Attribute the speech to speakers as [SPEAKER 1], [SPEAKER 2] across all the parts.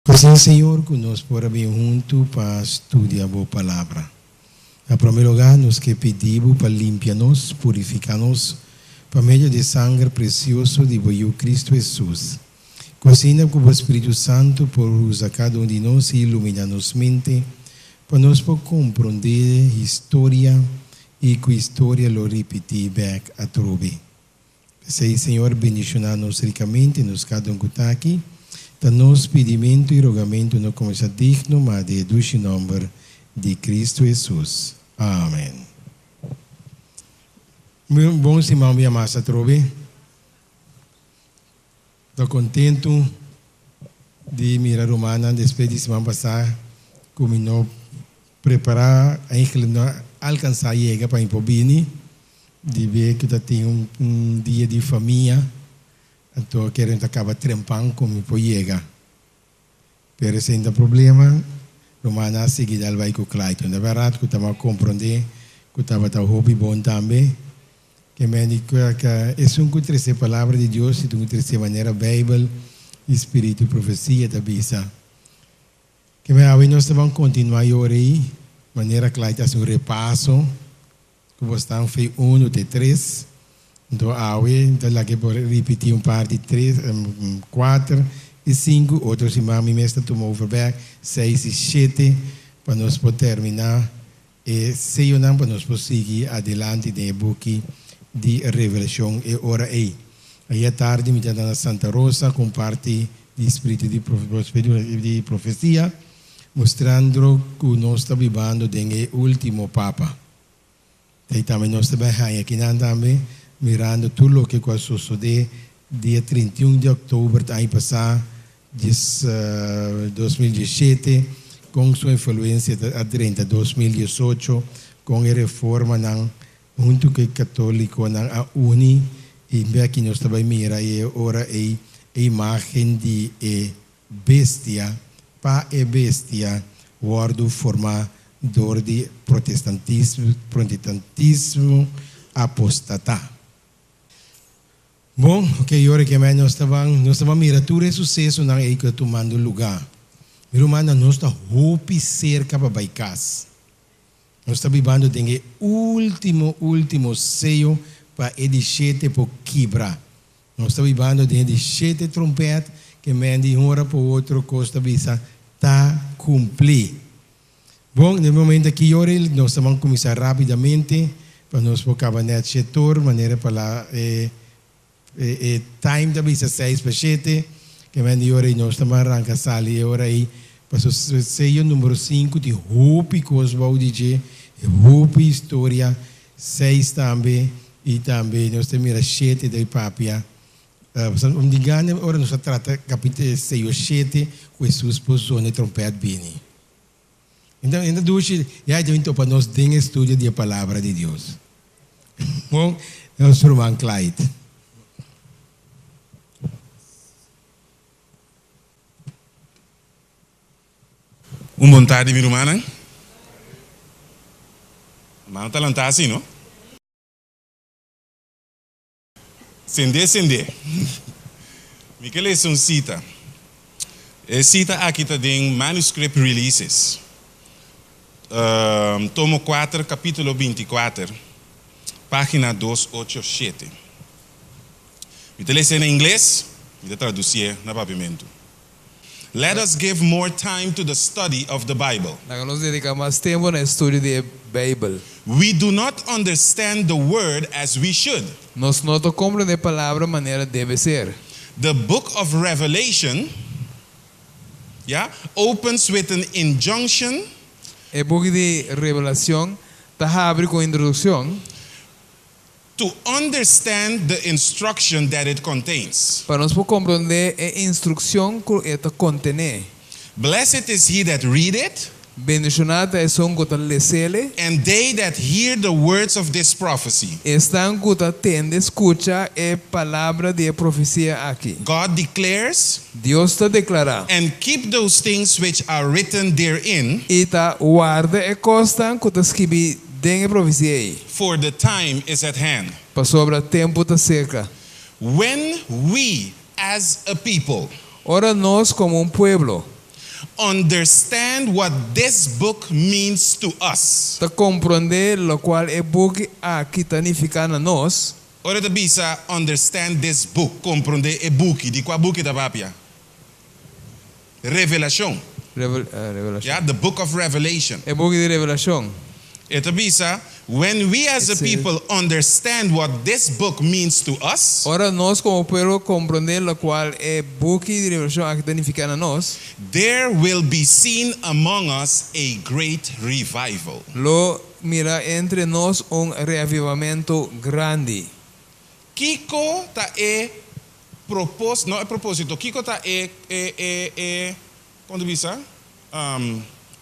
[SPEAKER 1] P'esei, Señor, ku nos por a bin huntu pa studia Bo Palabra. Na promé lugá, nos ke pidi Bo pa limpia nos, purifiká nos, pa medio di e sanger presioso di Bo Yu Kristu Hesus, ku asina ku Bo Spiritu Santu por usa kada un di nos i iluminá nos mente pa nos por komprondé historia i ku historia lo ripití bèk atrobe. P'esei, Señor, bendishoná nos rikamente, nos kada un ku ta aki. Ta nos pidimentu i rogamentu no kuminsá digno, ma di e dushi nòmber di Kristu Hesus. Amen. Bon siman bia mas atrobe. Ta kontentu di mira rumannan despues di siman pasá ku mi no prepará, eigenlijk no alkansá yega pa mi por bini. Di be ku ta tin un dia di famia, anto kere mi ta kaba trempan ku mi por yega. Pero esei no ta problema, rumannan a sigui dal bai ku Clayton. Ta bèrdat ku tabata komprondé ku tabata hopi bon tambe. Ke men di ku esun ku trese palabra di Dios i tun ku trese manera Beibel i spiritu profesia ta bisa. Ke men awe nos ta ban kontinuá yora ei manera Clyde a hasi un repaso ku bo stan fe unu te tres. Nto awe mi ta lag'e por ripití un par di tres, kuater i sinku. Otro siman mi mes ta tuma over bèk seis i shete pa nos por terminá e seyonan pa nos por sigui adelante den e buki di Revelashon e ora ei. Ayer tardi mi ta na Santa Rosa ku un parti di spiritu di di profesia mustrando ku nos ta bibando den e ultimo papa. Ei tambe nos ta bai haña kinan tambe mirando tur loke ku a sosodé dia 31 di òktober ta aña pasá dies 2017 kon su influensia ta a drenta 2018 kon e reformanan huntu ku e katólikonan a uni i bèki nos ta bai mira e ora ei e imágen di e bestia pa e bestia wòrdu formá dor di protestantismo apostatá. Bon, oke, i ora ke nos ta ban, nos ta ban mira tur e susesonan ei ku ta tumando lugá. Mi rumannan, nos ta hopi serka pa bai kas. Nos ta bibando den e último, último seyo pa e di shete por kibra. Nos ta bibando den e di shete trompèt ke men di un ora pa otro kos ta bisa ta kumplí. Bon, den e momento aki yora nos ta ban kuminsá rápidamente pa nos por kaba nèt shetor manera pa la e e time ta bisa seis pa shete ke men di yora nos ta ban ranka sali e ora ei paso seyo numero sinku tin hopi kos bou di dje hopi historia seis tambe i tambe nos ta mira shete ta papia. Pasobra un di gana ora nos a trata kapítulo seis o shete ku Hesus por zona e trompèt bini. Enton e ta dushi ya e ta bin topa nos den e studio di e Palabra di Dios. Bon, nos ruman Clyde.
[SPEAKER 2] Un bon tardi mi rumannan. Mano ta lantá asi no. Sendé sendé. Mi ke lesa un sita. E sita aki ta den Manuscript Releases, tomo kuater, kapítulo 24, página 287. Mi ta les'é na ingles, mi ta tradusié na papiamentu. Let us give more time to the study of the Bible.
[SPEAKER 3] Laga nos dediká mas tempu na e studio di e Beibel.
[SPEAKER 2] We do not understand the word as we should.
[SPEAKER 3] Nos no ta komprendé e palabra manera debe ser.
[SPEAKER 2] The book of Revelation, ya, opens with an injunction.
[SPEAKER 3] E buki di Revelacion ta habri ku un introdukshon.
[SPEAKER 2] To understand the instruction that it contains.
[SPEAKER 3] Pa nos por komprondé e instrukshon ku e ta kontené.
[SPEAKER 2] Blessed is he that read it.
[SPEAKER 3] Bendishoná ta esun ku ta les'ele.
[SPEAKER 2] And they that hear the words of this prophecy.
[SPEAKER 3] Esnan ku ta tende skucha e palabra di e profesia aki.
[SPEAKER 2] God declares.
[SPEAKER 3] Dios ta deklará.
[SPEAKER 2] And keep those things which are written therein.
[SPEAKER 3] I ta warda e kosnan ku ta skibí den e profesia ei.
[SPEAKER 2] For the time is at hand.
[SPEAKER 3] Pasobra tempu ta serka.
[SPEAKER 2] When we as a people.
[SPEAKER 3] Ora nos komo un pueblo.
[SPEAKER 2] understand what this book means to us.
[SPEAKER 3] Ta komprondé lokual e buki aki ta nifiká na nos.
[SPEAKER 2] Ora e ta bisa understand this book, komprondé e buki, di kua buki e ta papia? Revelashon.
[SPEAKER 3] Revelashon.
[SPEAKER 2] Ya, the book of Revelation.
[SPEAKER 3] E buki di Revelashon.
[SPEAKER 2] E ta bisa, When we as a people understand what this book means to us.
[SPEAKER 3] Ora nos komo pueblo komprondé lokual e buki di Revelashon aki ta nifiká na nos.
[SPEAKER 2] There will be seen among us a great revival.
[SPEAKER 3] Lo mira entre nos un reavivamentu grandi.
[SPEAKER 2] Kiko ta e propos, no e propósito, kiko ta e, e, e, e, kon ta bisa?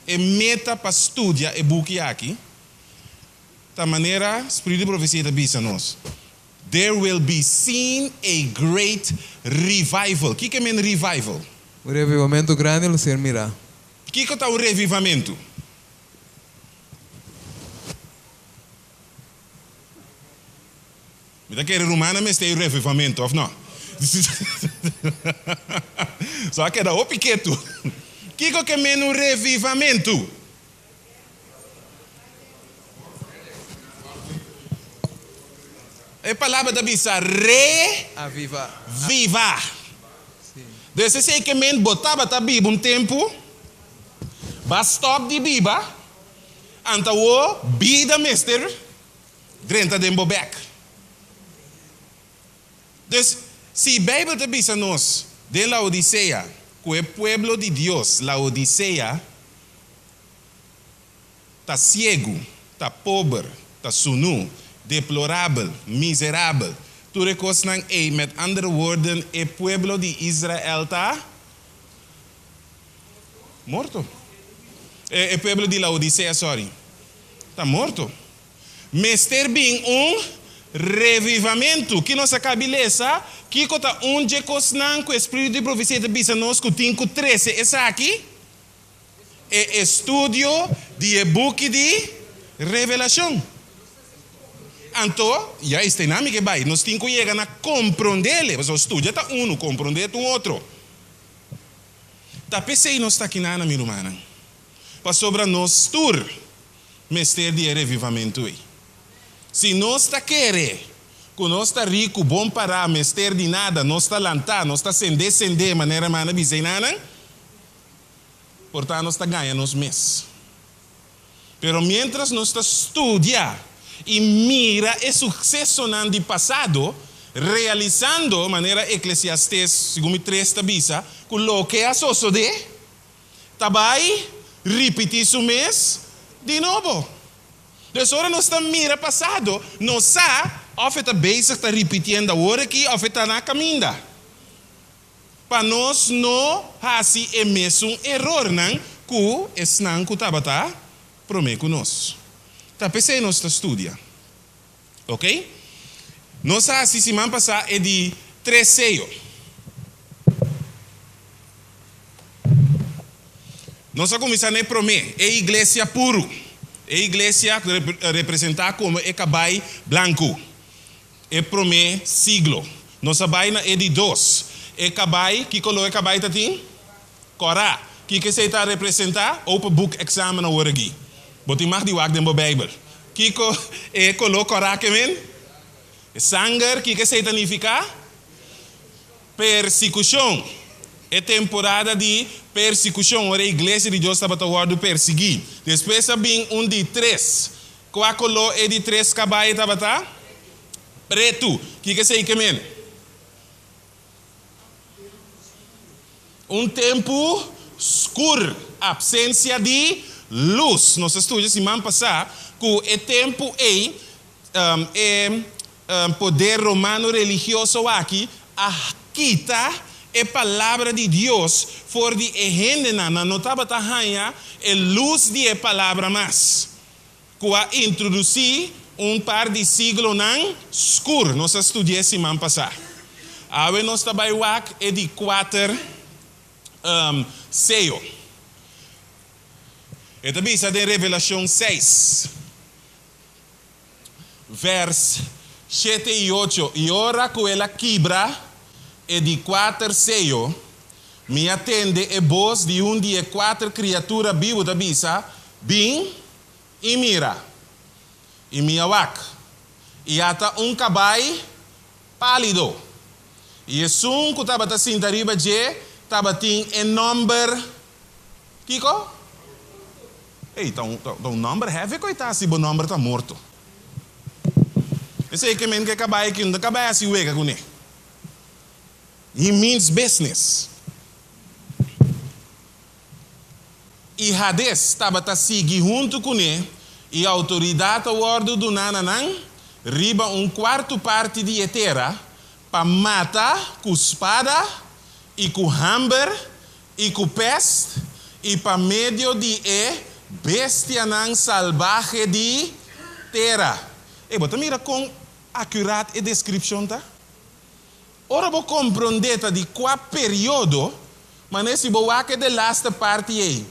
[SPEAKER 2] E meta pa studia e buki aki ta manera Spiritu di Profesia ta bisa nos, There will be seen a great revival. Kiko e men revival?
[SPEAKER 3] Un revivamentu grandi lo ser mirá.
[SPEAKER 2] Kiko ta un revivamentu? Mi ta kere rumannan mester e revivamento, of no? So a keda hopi ketu. Kiko ke men un revivamentu? E palabra ta bisa re viva. Dus esei ke men bo tabata biba un tempu, ba stop di biba, anta wo bida mester drenta den bo bek. Dus, si Bijbel ta bisa nos den Laodicea cu e pueblo di Dios, Laodicea, ta ciegu, ta pober, ta sunu, deplorabel, miserabel, tur e cosnan ey, met andere woorden, e pueblo di Israel ta morto. E pueblo di Laodicea, sorry, ta morto. Mester bin un revivamentu. Ki nos a kabi lesa? Kiko ta un dje kosnan ku e spiritu di profesia ta bisa nos ku tin ku trese esaki? E estudio di e buki di Revelashon. Anto, ya eseinan mi ke bai. Nos tin ku yega na komprondé-le. Pasobra studia ta unu, komprondé ta un otro. Ta p'esei nos ta akinan, mi rumannan. Pasobra nos tur mester di e revivamentu ei. Si nos ta kere ku nos ta riku, bon pará, mester di nada, nos ta lantá, nos ta sendé sendé, manera hermana bisa einanan, por ta nos ta gaña nos mes. Pero miéntras nos ta studia i mira e suksesonan di pasado, realisando, manera Eklesiastés, segun mi tres ta bisa, ku loke a sosodé, ta bai ripití su mes di nobo. Dus ora nos ta mira pasado, nos sa òf e ta bezig ta ripitiendo awor aki òf e ta na kaminda. Pa nos no hasi e mesun erornan ku esnan ku tabata promé ku nos. Ta p'esei nos ta studia. Ok? Nos a hasi siman pasá e di tres seyo. Nos a kuminsá na e promé, e iglesia puru. E iglesia ku representá komo e kabai blanku. E promé siglo. Nos a bai na e di dos. E kabai, ki koló e kabai ta tin? Kòrá. Kiko esei ta representá? Open book examen awor aki. Bo tin mag di wak den bo Bijbel. Kiko e koló kòrá ke men? E sanger, kiko esei ta nifiká? Persikushon. E temporada di persikushon, ora e iglesia di Dios tabata wòrdu persiguí. Despues a bin un di tres. Kua koló e di tres kabai tabata? Pretu. Kiko esei ke men? Un tempu skur, apsensia di lus. Nos a studia siman pasá ku e tempu ei e poder romano religioso aki a kita e palabra di Dios for di e hendenan. Nan no tabata haña e lus di e palabra mas, ku a introdusí un par di siglonan skur. Nos a studi'é siman pasá. Awe nos ta bai wak e di kuater seyo. E ta bisa den Revelashon seis, vèrs shete i ocho, I ora ku el a kibra e di kuater seyo, Mi a tende e bos di un di e kuater kriatura bibu ta bisa, Bin i mira. I mi a wak, i ata un kabai pálido, i esun ku tabata sinta riba dje tabatin e nòmber, kiko? Ey, ta un, ta un nòmber heavy ku e ta si bo nòmber ta morto. Esei ke men ku e kabai aki no ta kabai hasi wega kuné. He means business. I Hades tabata sigui huntu kuné, i outoridat a wòrdu duná na nan riba un kuartu parti di e tera, pa mata ku spada, i ku hamber, i ku pèst, i pa medio di e bestianan salbahe di tera. Ey, bo ta mira kon akurat e deskripshon ta? Ora bo komprondé ta di kua periodo, manera si bo wak e delaste parti ei,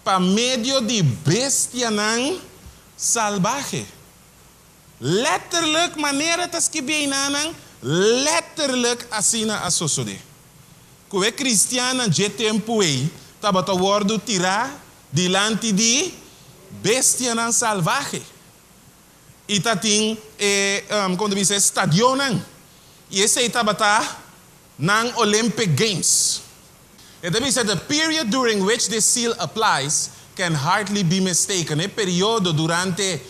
[SPEAKER 2] pa medio di bestianan salbahe. Letterlijk manera ta skibí einanan, letterlijk asina a sosodé. Ku e kristiannan dje tempu ei tabata wòrdu tirá dilanti di bestianan salbahe. I ta tin e, kon ta bisa, e stadionnan. I esei tabata nan Olympic Games. E ta bisa, The period during which this seal applies can hardly be mistaken. E periodo durante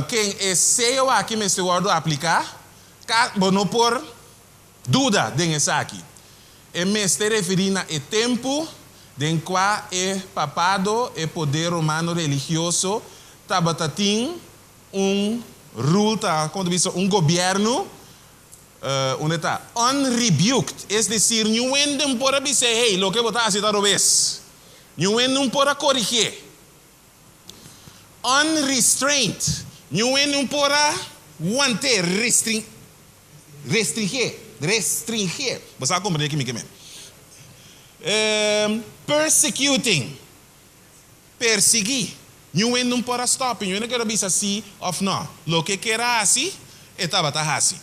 [SPEAKER 2] ken e seo aki mester wòrdu apliká, ka, bo no por duda den esaki. E mester referí na e tempu den kua e papado, e poder romano religioso, tabata tin un rul ta, komo ta bisa, un gobièrnu, unda ta unrebuked, es desir, niun hende no por a bis'é, hey, loke bo ta hasi ta robes. Niun hende no por a korigié. Unrestrained, niun hende no por a want'é, restrin, restringié, restringié. Bo sa komprendé ki mi ke men. Persecuting. Persiguí. Niun hende no por a stòp i niun hende ker a bisa sí òf nò. Loke e ker a hasi, e tabata hasi.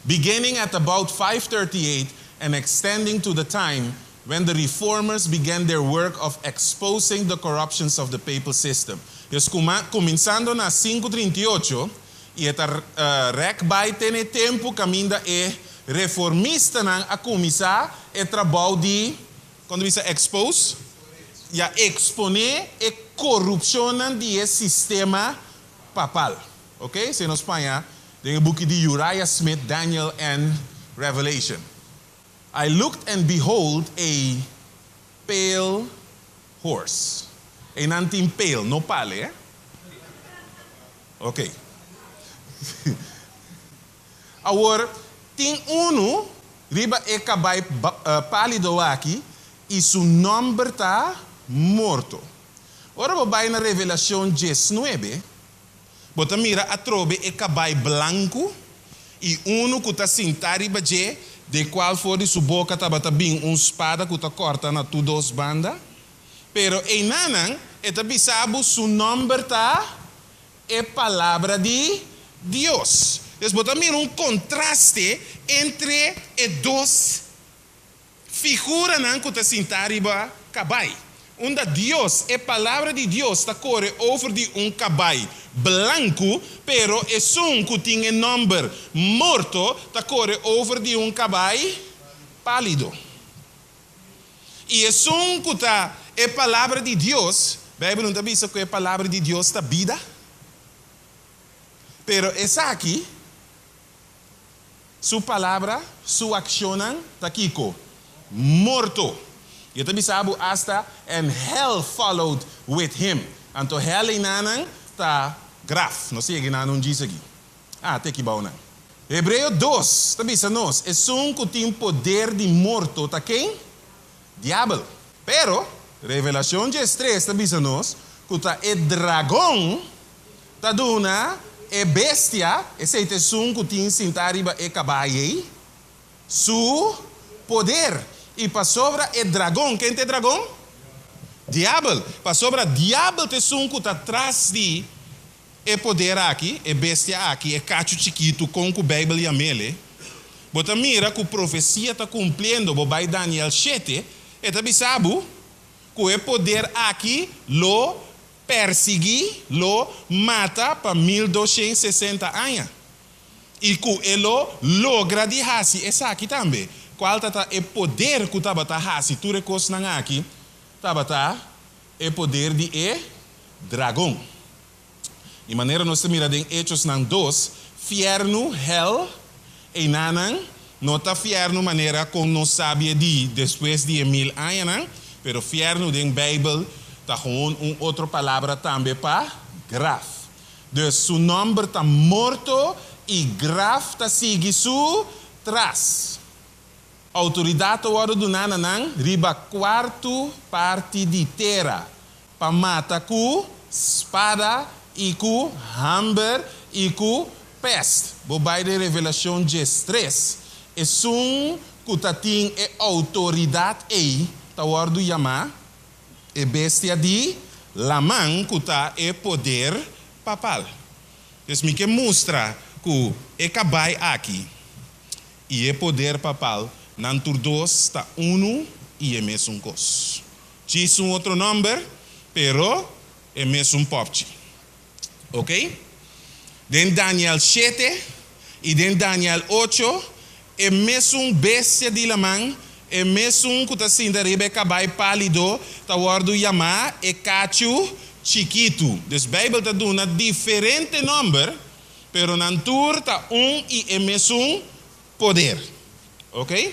[SPEAKER 2] Beginning at about 538 and extending to the time when the Reformers began their work of exposing the corruptions of the papal system. Dus kuma, kuminsando na 538 i e ta rèk bai te na e tempu kaminda e Reformistanan a kuminsá e trabou di Kon ta bisa expose? Ya exponé e korupshonnan di e sistema papal. Ok, esei nos paña den e buki di Uriah Smith, Daniel and Revelation. I looked and behold a pale horse. Einan tin pale, no pale, eh? Ok. Awor, tin unu riba e kabai pálido aki, i su nòmber ta Morto. Ora bo bai na Revelashon diesnuebe, bo ta mira atrobe e kabai blanku i unu ku ta sintá riba dje, den kual for di su boka tabata bin un spada ku ta kòrta na tur dos banda. Pero einanan e ta bisa bo su nòmber ta E Palabra di Dios. Dus bo ta mira un kontraste entre e dos figuranan ku ta sintá riba kabai. Unda Dios, e Palabra di Dios, ta kore over di un kabai blanku, pero esun ku tin e nòmber Morto ta kore over di un kabai pálido. I esun ku ta e Palabra di Dios, Beibel no ta bisa ku e Palabra di Dios ta bida? Pero esaki, su palabra, su akshonnan ta kiko? Morto. I e ta bisa bo asta, And hell followed with him. Anto hell einanan ta graf. Nos yega einan un djis aki. Ah, te ki bou nan. Hebreo dos ta bisa nos, esun ku tin poder di morto ta ken? Diabel. Pero, Revelashon diestres ta bisa nos ku ta e dragon ta duna e bestia, esei ta esun ku tin sintá riba e kabai ei, su poder. I pasobra e dragon, ken ta e dragon? Diabel. Pasobra diabel ta esun ku ta tras di E poder aki, e bestia aki, e kachu chikitu, kon ku Beibel yam'el, Bo ta mira ku profesia ta kumpliendo, bo bai Daniel 7, e ta bisa bo ku e poder aki lo persiguí, lo mata pa 1260 aña. I ku e lo logra di hasi esaki tambe. Kual tabata e poder ku tabata hasi tur e kosnan aki? Tabata e poder di e dragon. I manera nos ta mira den Echosnan 2, fièrnu, hèl, einanan no ta fièrnu manera kon nos sabia di despues di e 1000 añanan, pero fièrnu den Beibel ta gewoon un otro palabra tambe pa graf. Dus su nòmber ta morto i graf ta sigui su tras. Outoridat ta wòrdu duná na nan riba kuartu parti di tera, pa mata ku spada i ku hamber i ku pèst. Bo bai den Revelashon 13. Esun ku ta tin e outoridat ei ta wòrdu yamá e bestia di laman, ku ta e poder papal. Dus mi ke mustra ku e kabai aki i e poder papal, nan tur dos ta unu i e mesun kos. Djis un otro nòmber, pero e mesun pòpchi. Ok? Den Daniel 7 i den Daniel 8, e mesun bestia di laman, e mesun ku ta sinta riba e kabai pálido, ta wòrdu yamá e kachu chikitu. Dus Beibel ta duna diferente nòmber, pero nan tur ta un i e mesun poder. Ok?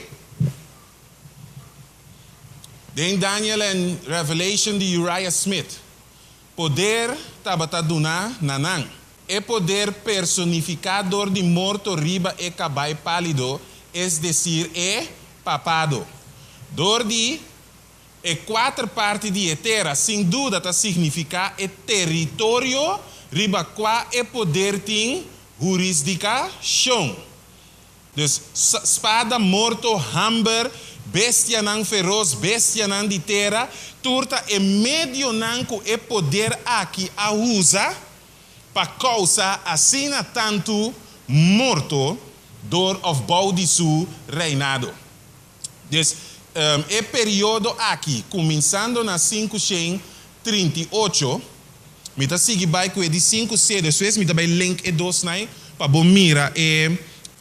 [SPEAKER 2] Den Daniel and Revelation di Uriah Smith, poder tabata duná na nan. E poder personifiká dor di morto riba e kabai pálido, es desir e papado. Dor di e kuater parti di e tera, sin duda ta signifiká e teritorio riba kua e poder tin hurisdikashon. Dus spada, morto, hamber, bestianan feros, bestianan di tera, tur ta e medionan ku e poder aki a usa pa kousa asina tantu morto dor òf bou di su reinado. Dus e periodo aki, kuminsando na 538, mi ta sigui bai ku e di sinku seyo, despues mi ta bai link e dosnan pa bo mira e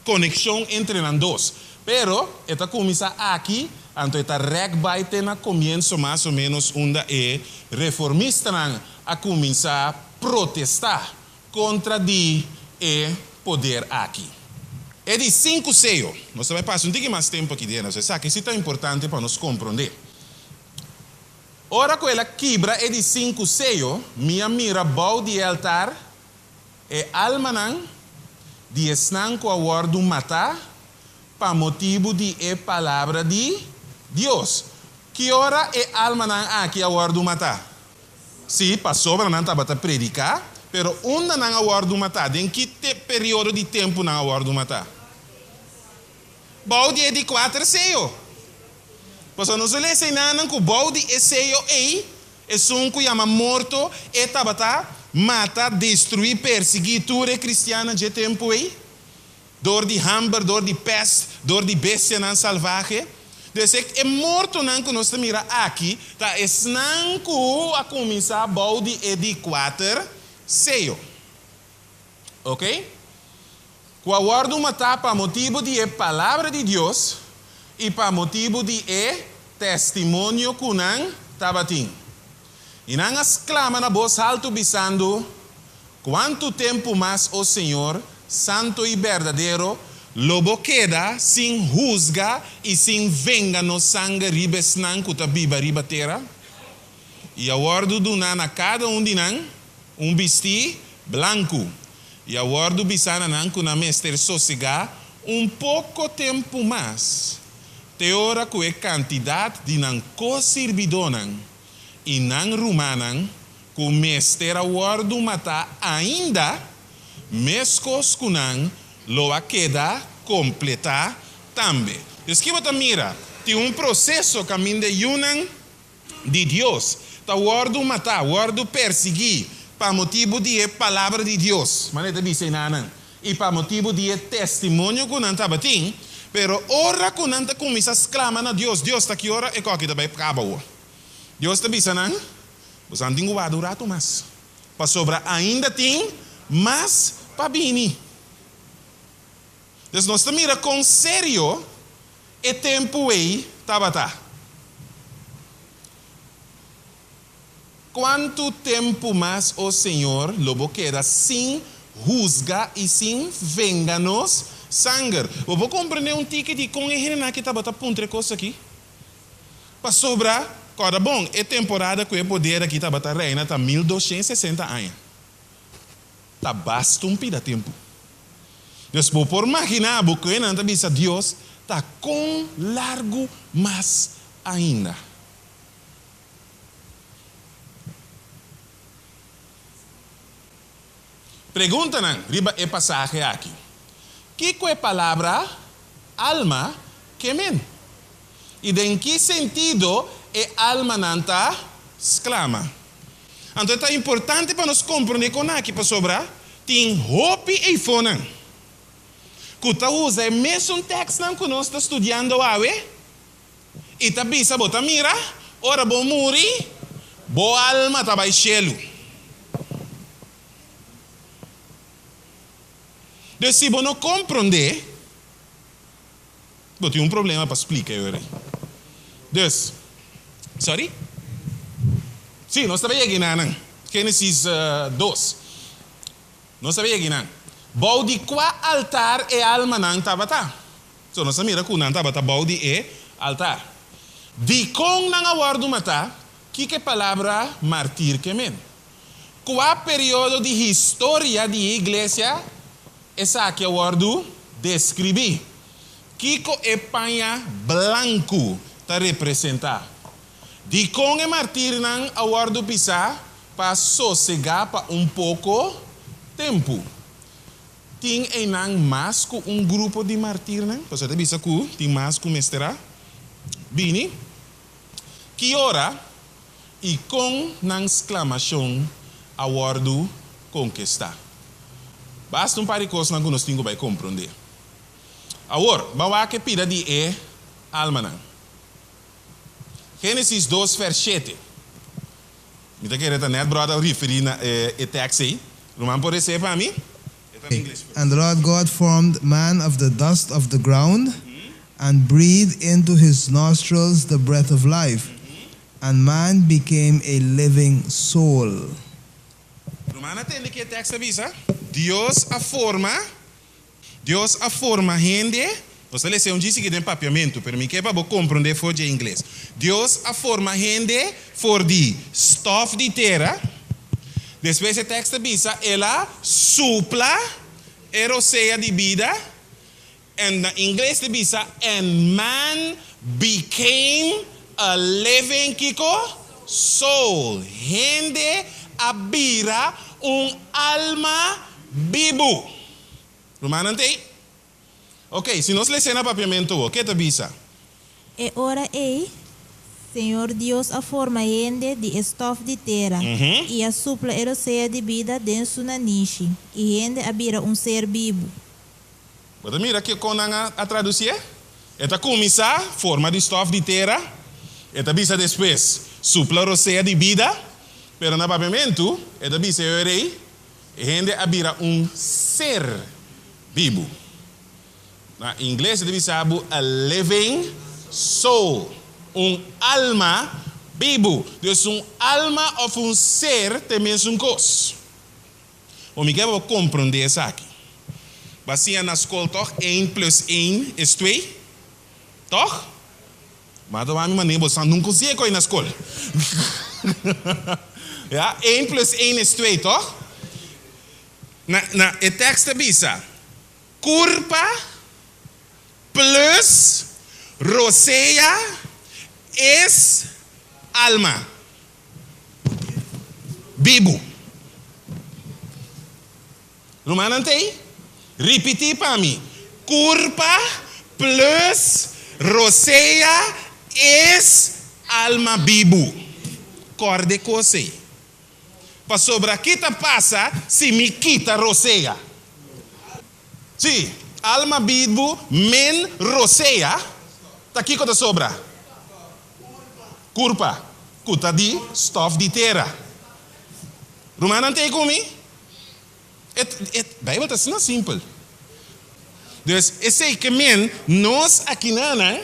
[SPEAKER 2] konekshon entre nan dos. Pero e ta kuminsá aki, anto e ta rèk bai te na komienso mas o ménos unda e reformistanan a kuminsá protestá kontra di e poder aki. E di sinku seyo, nos ta bai pasa un tiki mas tempu aki den, esaki si ta importante pa nos komprondé. Ora ku el a kibra e di sinku seyo, mi a mira bou di e altar e almanan di esnan ku a wòrdu matá pa motibu di e palabra di Dios. Ki ora e almanan aki a wòrdu matá? Sí, pasobra nan tabata prediká, pero unda nan a wòrdu matá? Den ki periodo di tempu nan a wòrdu matá? Bou di e di kuater seyo. Pasobra nos a lesa einanan ku bou di e seyo ei, esun ku yama morto, e tabata mata, destruí, persiguí tur e kristiannan dje tempu ei, dor di hamber, dor di pèst, dor di bestianan salvahe. Dus e mortonan ku nos ta mira aki ta esnan ku a kuminsá bou di e di kuater seyo. Oke? Ku a wòrdu matá pa motibu di e palabra di Dios i pa motibu di e testimonio ku nan tabatin. I nan a sklama na bos haltu bisando, Kuantu tempu mas, o Señor, santu i berdadero, lo bo keda sin husga i sin venga nos sanger riba esnan ku ta biba riba tera? I a wòrdu duná na kada un di nan un bistí blanku, i a wòrdu bisá na nan ku nan mester sosegá un poko tempu mas, te ora ku e kantidat di nan ko-sirbidónan i nan rumannan ku mester a wòrdu matá ainda, meskos ku nan lo a keda kompletá tambe. Dus ki bo ta mira? Tin un proseso kaminda e yunan di Dios ta wòrdu matá, wòrdu persiguí pa motibu di e palabra di Dios, manera e ta bisa enanan, i pa motibu di e testimonio ku nan tabatin. Pero ora ku nan ta kuminsá sklama na Dios, Dios, ta ki ora e kòki ta bai kaba awor? Dios ta bisa nan, Boso tin ku warda un ratu mas, pasobra ainda tin mas pa bini. Dus nos ta mira kon serio e tempu ei tabata. Kuantu tempu mas, o Señor, lo bo keda sin husga i sin venga nos sanger? Bo por komprendé un tiki di kon e hendenan aki tabata puntra e kos aki? Pasobra, kòrda bon, e temporada ku e poder aki tabata reina ta 1260 aña. Ta basta un pida tempu. Dus bo por maginá bo ku e nan ta bisa Dios ta kon largu mas ainda. Preguntanan riba e pasahe aki. Kiko e palabra alma ke men? I den ki sentido e almanan ta sklama? Anto e ta importante pa nos komprondé kon aki pasobra tin hopi eifonan ku ta usa e mesun tèkstnan ku nos ta studiando awe I ta bisa, Bo ta mira, ora bo muri, bo alma ta bai shelu. Dus si bo no komprondé, bo tin un problema pa splika e ora ei. Dus, sorry? Sí, nos ta bai yega enanan. Génesis 2. Nos ta bai yega enan. Bou di kua altar e almanan tabata? So nos a mira ku nan tabata bou di e altar. Dikon nan a wòrdu matá? Kiko e palabra martir ke men? Kua periodo di historia di e iglesia esaki a wòrdu deskribí? Kiko e paña blanku ta representá? Dikon e martirnan a wòrdu pisá pa sosegá pa un poko tempu? Tin einan mas ku un grupo di martirnan? Pasobra ta bisa ku tin mas ku mester a bini. Ki ora i kon nan sklamashon a wòrdu konkestá? Basta un par di kosnan ku nos tin ku bai komprondé. Awor, ban wak e pida di e almanan. Génesis 2 vers 7. Mi ta kere ta nèt bròda referí na e tèks ei. Ruman por resé pa mi? E ta na ingles first.
[SPEAKER 3] And the Lord God formed man of the dust of the ground, and breathed into his nostrils the breath of life, and man became a living soul.
[SPEAKER 2] Ruman a tende ki e tèks ta bisa? Dios a forma Dios a forma hende, nos ta lesa e un djis aki den papiamentu, pero mi ke pa bo komprondé for dje ingles. Dios a forma hende for di stòf di tera. Despues e tèks ta bisa el a supla e rosea di bida, en na ingles ta bisa and man became a living kiko? Soul. Hende a bira un alma bibu. Rumannan t'ei? Ok, si nos les'é na papiamentu bo, ke ta bisa?
[SPEAKER 4] E ora ei, Señor Dios a forma hende di e stòf di tera i a supla e rosea di bida den su nanishi, i hende a bira un ser bibu.
[SPEAKER 2] Bo ta mira kiko nan a tradusié? E ta kuminsá, forma di stòf di tera, e ta bisa despues, supla rosea di bida, pero na papiamentu e ta bisa e ora ei, E hende a bira un ser bibu. Na ingles e ta bisa bo a living soul, un alma bibu. Dus un alma of un ser ta e mesun kos. Bo mi ke pa bo komprondé esaki. Bo a siña na skol tòg, één plus één is twee? Tòg? Ma ta wak mi manera bo sa nunca siña koe na skol. Ya, één plus één is twee, toch? Na, na, e tekst ta bisa, kurpa plus rosea es alma. Bibu. Rumannan t'ei? Ripití pa mi, Kurpa plus rosea es alma bibu. Kòrda e kos ei. Pasobra ki ta pasa si mi kita rosea? Sí. Alma bibu min rosea, ta kiko ta sobra? Kurpa, ku ta di stòf di tera. Rumannan t'ei ku mi? E e Beibel ta asina simpel. Dus, esei ke men nos akinanan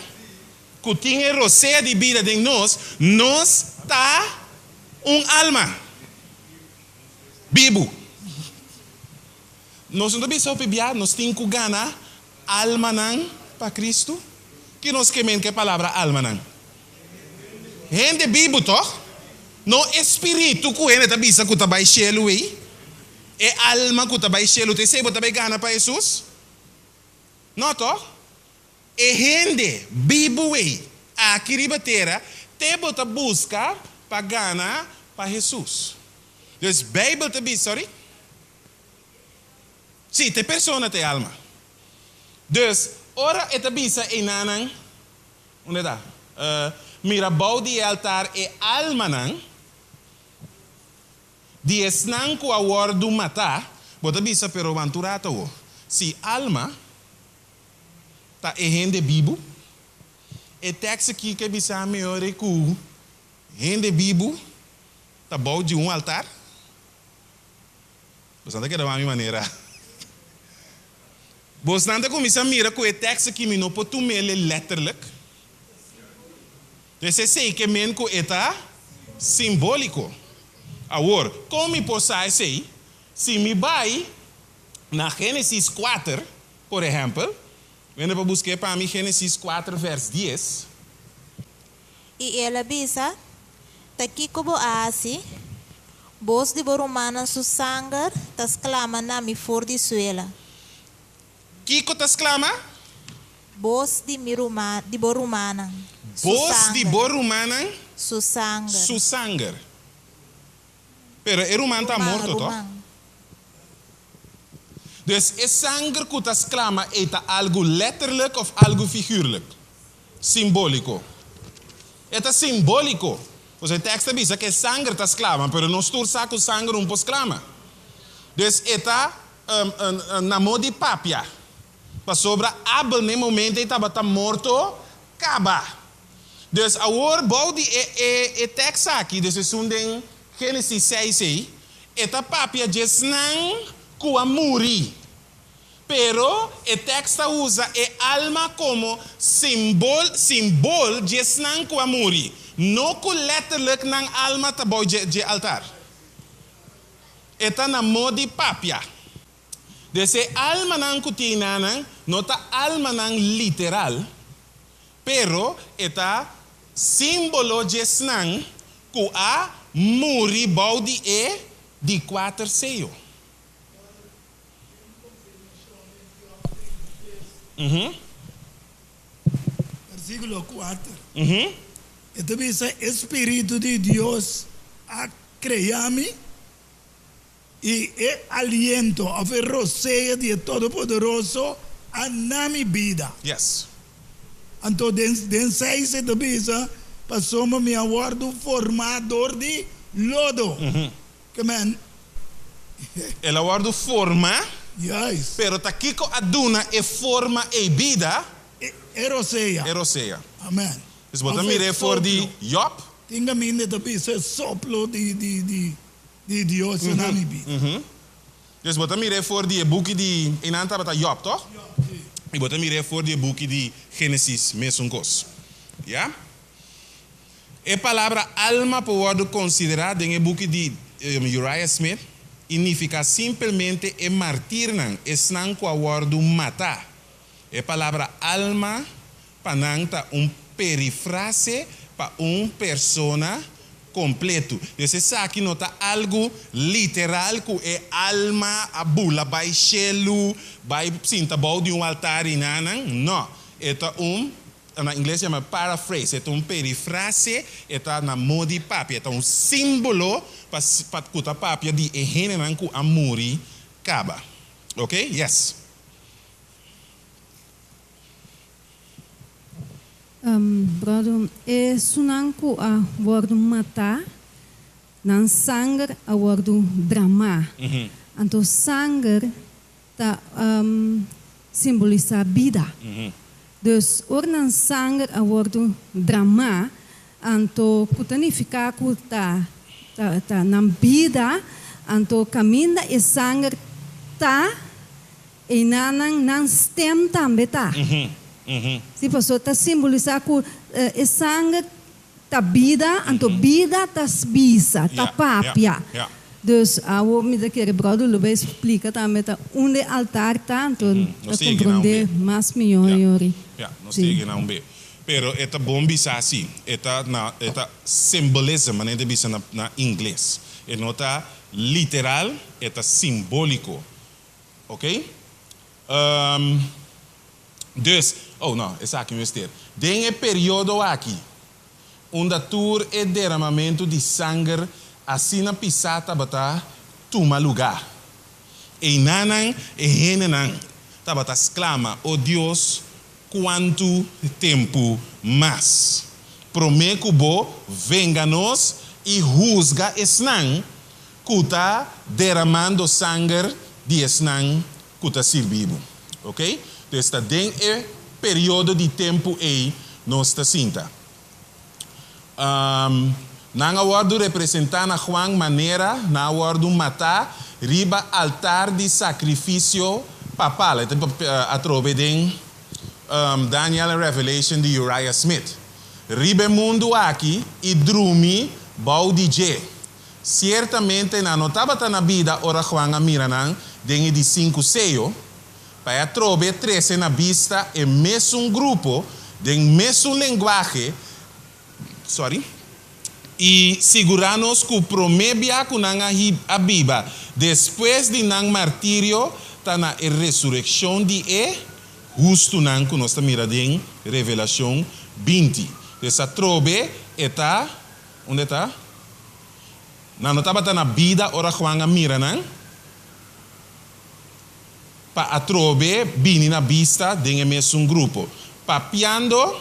[SPEAKER 2] ku tin e rosea di bida den nos, nos ta un alma bibu. Nos no ta bisa hopi bia nos tin ku gana almanan pa Kristu? Ki nos ke men ku e palabra almanan? Hende bibu tòg? No e spiritu ku hende ta bisa ku ta bai shelu ei. E alma ku ta bai shelu ta esei bo ta bai gana pa Hesus? No tòg? E hende bibu ei aki riba tera te bo ta buska pa gana pa Hesus. Dus Beibel ta bisa, sorry? Sí, ta e persona ta e alma. Dus, ora e ta bisa einanan, unda e ta? Mira bou di e altar e almanan di esnan ku a wòrdu matá, bo ta bisa, pero wantu rato awo, si alma ta e hende bibu, e tèks aki ke bisa mi ora ku hende bibu ta bou di un altar? Bosnan ta keda wak mi manera. Bosnan ta kuminsá mira ku e tekst aki mi no por tum'el letterlijk. Entonces esei ke men ku e ta simbóliko. Awor, kon mi por sa esei? Si mi bai na Génesis kuater, por ehèmpel, wende pa busk'é pa mi Génesis kuater vèrs dies.
[SPEAKER 4] I el a bisa, Ta kiko bo a hasi? Bos di bo rumannan su sanger ta sklama na mi for di suela.
[SPEAKER 2] Kiko ta sklama?
[SPEAKER 4] Bos di mi ruman, di bo rumannan su
[SPEAKER 2] Bos di
[SPEAKER 4] sanger.
[SPEAKER 2] bo rumannan
[SPEAKER 4] Su sanger.
[SPEAKER 2] su sanger. Pero e ruman ta
[SPEAKER 4] Ruman,
[SPEAKER 2] morto, tòg?
[SPEAKER 4] ruman.
[SPEAKER 2] Dus e sanger ku ta sklama ei ta algu letterlijk òf algu figuurlijk? Simbóliko. E ta simbóliko. Pasobra e tekst ta bisa ku e sanger ta sklama, pero nos tur sa ku sanger un por sklama. Dus e ta na mo di papia. Pasobra Abel na e momento ei tabata morto kaba. Dus awor bou di e e e tekst aki, dus esun den Génesis seis ei, e ta papia djesnan ku a muri. Pero e tekst ta usa e alma komo simbol, simbol dje esnan ku a muri, no ku letterlijk nan alma ta bou dje dje altar. E ta na modi papia. Dus e almanan ku tin nanan no ta almanan literal, pero e ta simbolo dje esnan ku a muri bou di e di kuater seyo.
[SPEAKER 5] Versíkulo kuater, E ta bisa, E spiritu di Dios a krea mi, i e aliento òf e rosea di e Todopoderoso a na mi bida. Anto den seis e ta bisa, Pasobra mi a wòrdu formá dor di lodo. Ke men.
[SPEAKER 2] El a wòrdu formá.
[SPEAKER 5] Juist.
[SPEAKER 2] Pero ta kiko a duna e forma ei bida?
[SPEAKER 5] E rosea.
[SPEAKER 2] E rosea.
[SPEAKER 5] Amen.
[SPEAKER 2] Dus bo ta mir'é for di Jòb.
[SPEAKER 5] Tin kaminda e ta bisa e soplo di di di Dios na mi bida.
[SPEAKER 2] Dus bo ta mir'é for di e buki di, einan tabata Jòb, tòg?
[SPEAKER 5] Jòb, si.
[SPEAKER 2] I bo ta mir'é for di e buki di Génesis mesun kos. Ya? E palabra alma por wòrdu konsiderá den e buki di Uriah Smith i nifiká simpelmente e martirnan, esnan ku a wòrdu matá. E palabra alma pa nan ta un perifrase pa un persona kompletu. Dus esaki no ta algu literal ku e alma a bula bai shelu, bai sinta bou di un altar i nanan. No, e ta un Na ingles yama paraphrase, e ta un perifrase, e ta na modi papia, e ta un simbolo pa pa ku ta papia di e hendenan ku a muri kaba. Ok? Yes.
[SPEAKER 6] Bròder, esunnan ku a wòrdu matá, nan sanger a wòrdu dramá. Anto sanger ta. simbolisá bida. Dus ora nan sanger a wòrdu dramá, anto ku ta nifiká ku ta ta ta nan bida, anto kaminda e sanger ta, einan nan nan stem tambe ta. Sí, pasobra ta simbolisá ku e sanger Ta bida, anto bida ta bisa, ta papia. Dus awo mi ta kere brother lo bay splica tambe ta unda e altar ta, anto ta comprende mas miyor yori.
[SPEAKER 2] Ya, nos ta yega na un be. Pero e ta bon bisa si, e ta na e ta symbolism, manera ta bisa na na ingles. E no ta literal, e ta simbolico. Ok? Dus, oh no, esaki mester. Den e periodo aki, unda tur e deramamentu di sanger asina pisá tabata tuma lugá, einanan e hendenan tabata sklama, O Dios, kuantu tempu mas promé ku bo venga nos i husga esnan ku ta deramando sanger di esnan ku ta sirbi bo. Ok? Entonces ta den e periodo di tempu ei nos ta sinta. Nan a wòrdu representá na Juan manera nan a wòrdu matá riba altar di sakrifisio papal. E ta atrobe den Daniel and Revelation di Uriah Smith. Riba e mundu aki i drumi bou di dje. Siertamente nan no tabata na bida ora Juan a mira nan den e di sinku seyo, pa e atrobe trese na bista e mesun grupo den mesun lenguahe, sorry, i sigurá nos ku promé bia ku nan a a biba despues di nan martirio ta na e resurekshon di e hustunan ku nos ta mira den Revelashon 20. Pues atrobe e ta Unda e ta? Nan no tabata na bida ora Juan a mira nan pa atrobe bini na bista den e mesun grupo, papiando,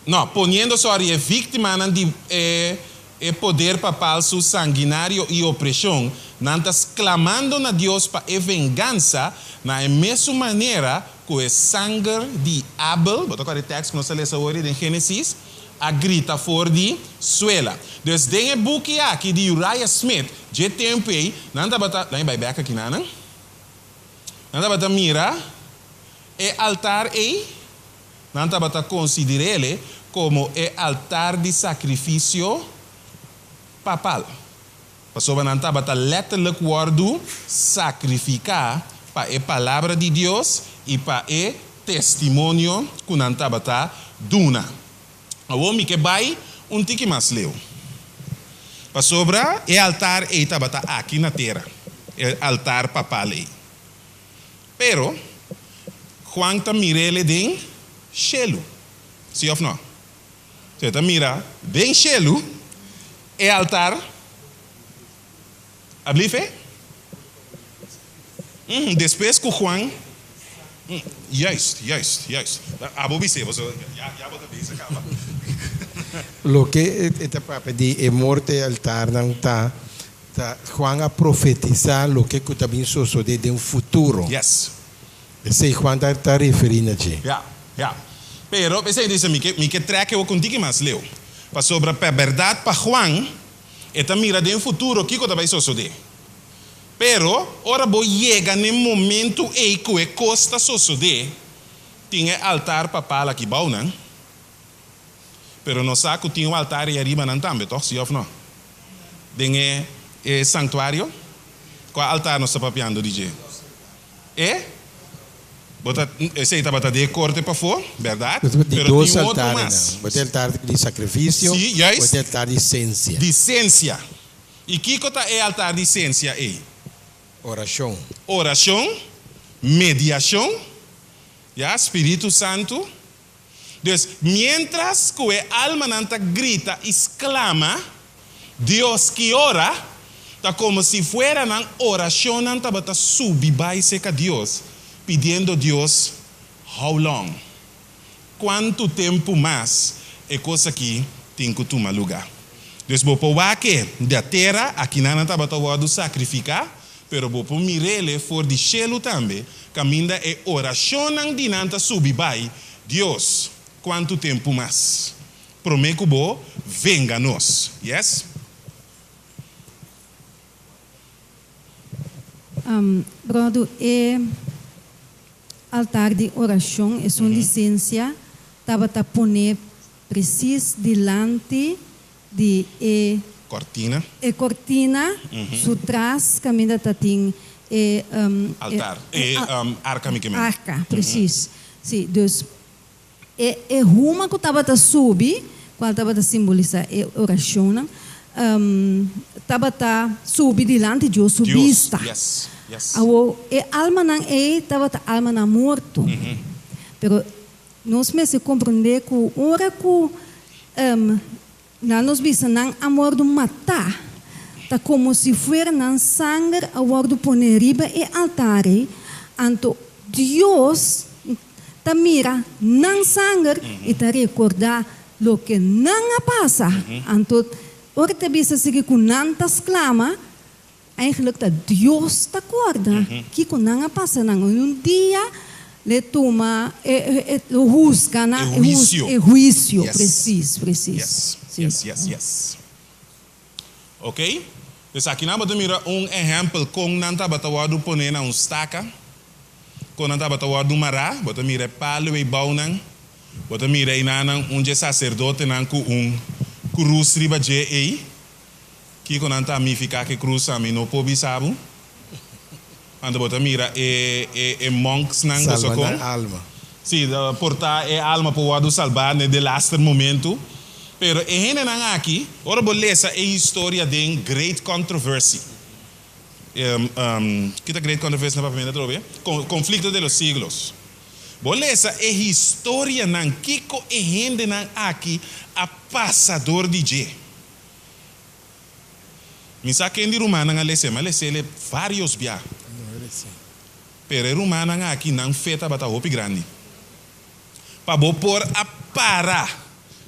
[SPEAKER 2] no, poniendo, sorry, e víctimanan di e e poder papal su sanguinario i opresion, nan ta sklamando na Dios pa e vengansa na e mesun manera ku e sanger di Abel, bo ta kòrda e tèks ku nos a lesa awor den Génesis? A grita for di suela. Dus den e buki aki di Uriah Smith, dje tempu ei, nan tabata, laat mi bai bek aki na nan, nan tabata mira e altar ei, nan tabata konsider'ele komo e altar di sakrifisio papal, pasobra nan tabata letterlijk wòrdu sakrifiká pa e palabra di Dios i pa e testimonio ku nan tabata duna. Awor mi ke bai un tiki mas leu. Pasobra e altar ei tabata aki na tera, e altar papal ei. Pero, Juan ta mir'ele den shelu. Si òf nò? So e ta mira den shelu e altar. Ablife? Despues ku Juan. Juist, juist, juist. Abo bis'é, pasobra ya, ya bo ta bezig kaba.
[SPEAKER 1] Loke e ta papia di e morto e altarnan ta, ta Juan a profetisá loke ku ta bin sosodé den futuro.
[SPEAKER 2] Yes.
[SPEAKER 1] Esei Juan ta ta referí na dje.
[SPEAKER 2] Ya, ya. Pero, p'esei dice, mi ke, mi ke trèk e wak un tiki mas leu. Pasobra pa bèrdat pa Juan, E ta mira den futuro kiko ta bai sosodé. Pero, ora bo yega n'e momentu ei ku e kos ta sosodé, tin e altar papal aki bou nan. Pero nos sa ku tin un altar ei ariba nan tambe, tòg? Sí òf nò? Den e e sanktuario? Kua altar nos ta papiando di dje? E? Bo ta, esei tabata den e korte pafó, bèrdat?
[SPEAKER 1] Bo tin
[SPEAKER 2] Pero
[SPEAKER 1] dos
[SPEAKER 2] tin un otro
[SPEAKER 1] altarnan.
[SPEAKER 2] mas.
[SPEAKER 1] Bo tin altar di sakrifisio,
[SPEAKER 2] Sí,
[SPEAKER 1] bo
[SPEAKER 2] juist.
[SPEAKER 1] tin altar di sensia.
[SPEAKER 2] Di sensia. I kiko ta e altar di sensia ei?
[SPEAKER 1] Orashon.
[SPEAKER 2] Orashon, mediashon, ya, Spiritu Santu. Dus, miéntras ku e almanan ta grita i sklama, Dios ki ora, ta komo si fuera nan orashonnan tabata subi bai serka Dios, pidiendo Dios, How long? Kuantu tempu mas e kos aki tin ku tuma lugá? Dus bo por wak e di tera, akinan nan tabata wòrdu sakrifiká, pero bo por mir'ele for di shelu tambe, kaminda e orashonnan di nan ta subi bai, Dios, kuantu tempu mas promé ku bo venga nos? Yes.
[SPEAKER 6] Brodu, e altar di orashon, esun di sensia, tabata poné presis dilanti di e.
[SPEAKER 2] Kortina.
[SPEAKER 6] E kortina, su tras kaminda ta tin e.
[SPEAKER 2] Altar, e arka mi ke men.
[SPEAKER 6] Arka, presis. Si, dus e e huma ku tabata subi, kual tabata simbolisá e orashonnan, tabata subi dilanti Dios su bista.
[SPEAKER 2] Dios, yes, yes.
[SPEAKER 6] Awor, e almanan ei tabata almanan morto. Pero Nos mester komprondé ku ora ku nan nos bisa nan a wòrdu matá, ta komo si fuera nan sanger a wòrdu poné riba e altar ei, anto Dios ta mira nan sanger i ta rekordá loke nan a pasa. Anto ora ta bisa sigui ku nan ta sklama, Eigenlijk ta Dios ta corda kico nan a pasa nan. En un dia le tuma e lo huzga nan.
[SPEAKER 2] E huicio.
[SPEAKER 6] E huicio, precies, precies.
[SPEAKER 2] Yes, yes, yes, yes. Ok, pues aki nan bo ta mira un ehempel con nan tabata wordo pone na un staca, con nan tabata wordo mara, bo ta mira e palo ei bou nan, bo ta mira einanan un dje sacerdotenan cu un cruz riba dje ei. Kiko nan ta mifiká ke krus ami no por bisa bo. Anto bo ta mira e e e monksnan boso
[SPEAKER 1] Salba
[SPEAKER 2] kon.
[SPEAKER 1] nan alma.
[SPEAKER 2] Sí, por ta e alma por wòrdu salbá ne delaster momentu. Pero e hendenan aki, ora bo lesa e historia den Great Controversy, ki ta Great Controversy na papiamentu atrobe? Conflicto de los Siglos. Bo lesa e historianan kiko e hendenan aki a pasa dor di dje. Mi sa ken di rumannan a les'é, mi a les'é vários bia. Pero e rumannan aki nan fe tabata hopi grandi. Pa bo por a para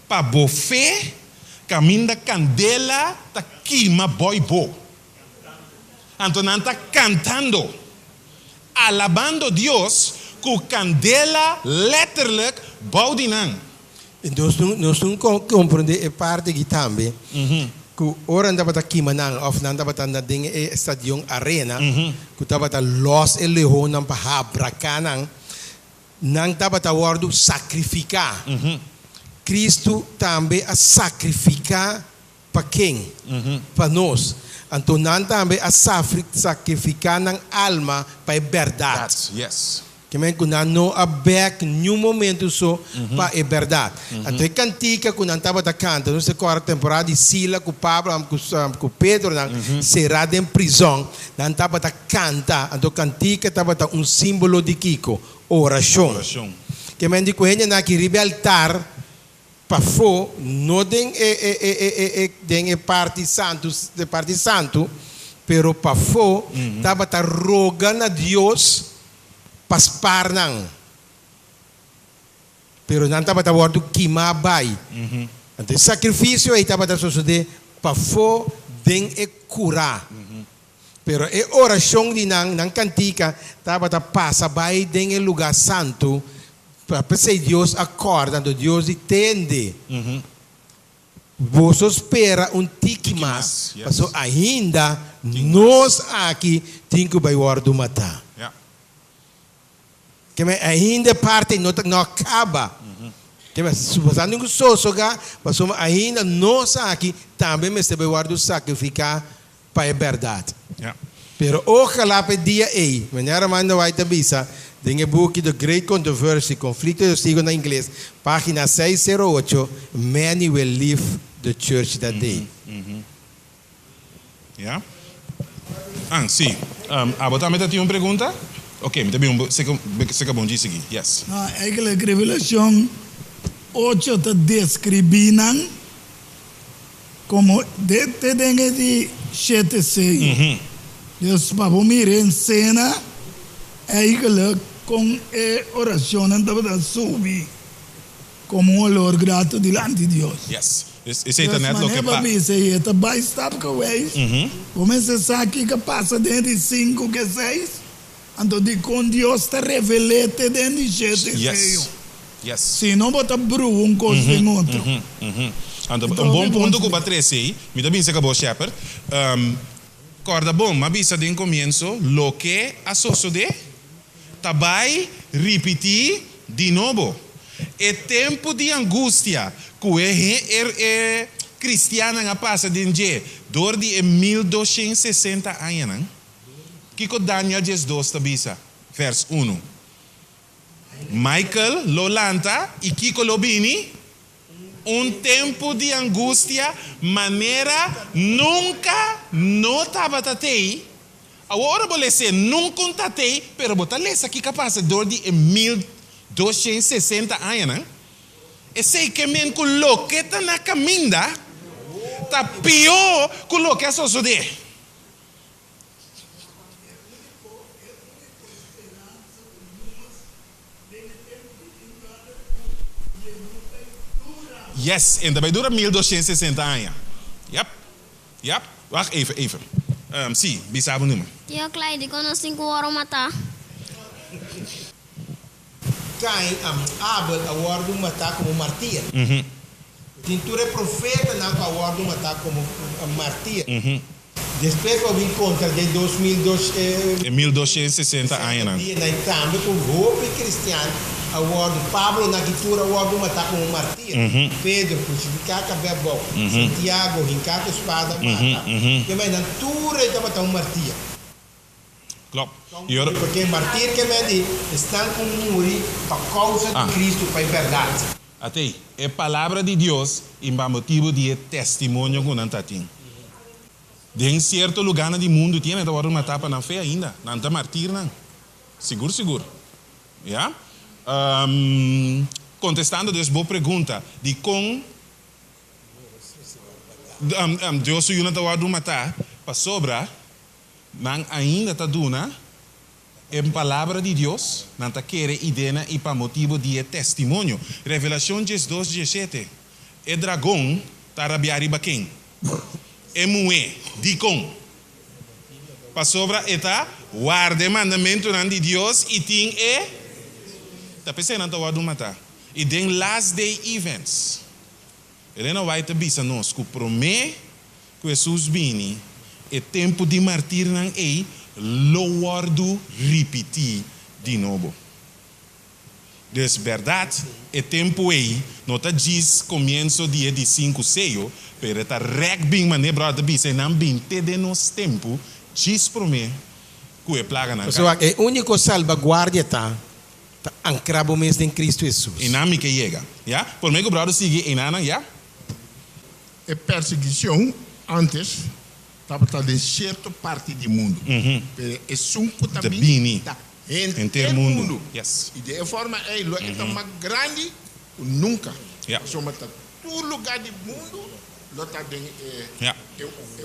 [SPEAKER 2] pa bo fe kaminda kandela ta kima boi bo. Anto nan ta kantando, alabando Dios ku kandela letterlijk bou di nan.
[SPEAKER 1] Nos nos no comprende e parti aki tambe cu ora nan tabata kima nan of nan tabata na den e stadion arena cu tabata los e leonnan pa habraca nan, nan tabata wordo sacrifica. Cristo tambe a sacrifica pa ken? Pa nos. Anto nan tambe a sacrifica nan alma pa e berdad. Ke men ku nan no a bek niun momento so pa e bèrdat. Anto e kantika ku nan tabata kanta, nos ta kòrda temporada di Sila ku Pablo ku Pedro nan será den prizòn, nan tabata kanta. Anto kantika tabata un símbolo di kiko? Orashon. Ke men di ku hendenan aki riba e altar pafó, no den e e e e e e den e parti santu e parti santu, pero pafó tabata roga na Dios pa spar nan, pero nan tabata wòrdu kimá bai. Anto e sakrifisio ei tabata sosodé pafó den e kurá. Pero e orashon di nan, nan kantika, tabata pasa bai den e lugá santu, p'esei Dios a kòrda. Anto Dios di, Tende, boso spera un tiki mas, pasobra ainda nos aki tin ku bai wòrdu matá. Keme ainda e parti no ta no a kaba. Keme supasando ku sosogá, pasobra ainda nos aki tambe mester bai wòrdu sakrifiká pa e bèrdat. Pero ojalá pa e dia ei, manera Amanda White ta bisa den e buki The Great Controversy, Conflicto de los Siglos na ingles, página 608, Many will leave the church that day.
[SPEAKER 2] Ya. Ah, sí. Abo tambe ta tin un pregunta? Ok, mi ta bin un seka bon dje sigui. Yes.
[SPEAKER 5] No, eigenlijk Revelacion ocho ta describi nan Komo den te den e di shete seyo. Dus pa bo mira e ensena eigenlijk kon e oracionnan tabata subi komo un olor grato dilanti Dios.
[SPEAKER 2] Yes. Esei ta net
[SPEAKER 5] Dus
[SPEAKER 2] loke
[SPEAKER 5] manera
[SPEAKER 2] pa.
[SPEAKER 5] bo bisa i e ta bai stap geweest, bo mester sa kiko a pasa den e di sinku ku e seis. Anto di kon Dios ta revel'é te den di shete seyo.
[SPEAKER 2] Yes. Yes.
[SPEAKER 5] Si no bo ta bruha un kos den otro.
[SPEAKER 2] Anto
[SPEAKER 5] E
[SPEAKER 2] un
[SPEAKER 5] ta
[SPEAKER 2] bon
[SPEAKER 5] hopi bon
[SPEAKER 2] punto ku bo a
[SPEAKER 5] splika.
[SPEAKER 2] trese ei. Mi ta binse ku bo Shepherd. Kòrda bon, m'a bisa den komienso loke a sosodé ta bai ripití di nobo. E tempu di angustia ku e e kristiannan a pasa den dje dor di e 1260 añanan. Kiko Daniel 12 ta bisa? Vers unu. Michael lo lanta i kiko lo bini? Un tempu di angustia manera nunka no tabata tei. Awor ora bo les'é nunka un ta tei, pero bo ta lesa kiko a pasa dor di e 1260 añanan. Esei ke men ku loke ta na kaminda ta pió ku loke a sosodé. Yes, en ta bai dura 1260 aña. Yep, yep. Wacht even, even. Sí, bisa bo numa.
[SPEAKER 7] Tio Clyde, dikon nos tin ku wòrdu matá?
[SPEAKER 1] Cain, Abel a wòrdu matá komo martir. Tin tur e profetanan ku a wòrdu matá komo martir. Despues bo bin kontra den 2200.
[SPEAKER 2] E 1260 añanan.
[SPEAKER 1] Dia nan tambe ku hopi kristian a wòrdu, Pablo nan ki tur a wòrdu matá komo martir. Pedro krusifiká kabé abou, Santiago hinká ku spada mata. Ke mai nan tur ei tabata un martir.
[SPEAKER 2] Klòp. I ora.
[SPEAKER 1] Porque martir ke men di esnan ku muri pa kousa di Kristu, pa e bèrdat.
[SPEAKER 2] Atei, e palabra di Dios i pa motibu di e testimonio ku nan ta tin. Den sierto lugánan di mundu tin hende ta wòrdu matá pa nan fe ainda. Nan ta martirnan. Sigur sigur. Ya. Kontestando dus bo pregunta di kon Dios su yunan ta wòrdu matá, pasobra nan ainda ta duna e palabra di Dios, nan ta kere idena i pa motibu di e testimonio. Revelashon 12, 17, E dragon ta rabiá riba ken? E muhé. Dikon? Pasobra e ta warda e mandamentunan di Dios i tin e. Ta p'esei nan ta wòrdu matá. I den last day events, Elena White ta bisa nos ku promé ku Hesus bini, e tempu di martirnan ei lo wòrdu ripití di nobo. Dus bèrdat, e tempu ei no ta djis komienso di e di sinku seyo, pero e ta rèk bin manera bròder ta bisa, e nan bin te den nos tempu djis promé ku e plaganan kai.
[SPEAKER 1] Pasobra e úniko salbaguardia ta ta ankrá bo mes den Kristu Hesus.
[SPEAKER 2] Einan mi ke yega. Ya? Promé ku bròder sigui einanan, ya?
[SPEAKER 8] E persiguishon ántes tabata den sierto parti di mundu, pero esun ku ta bini ta henter mundu. I den e forma ei lo e ta mas grandi ku nunka, pasobra ta tur lugá di mundu lo ta den e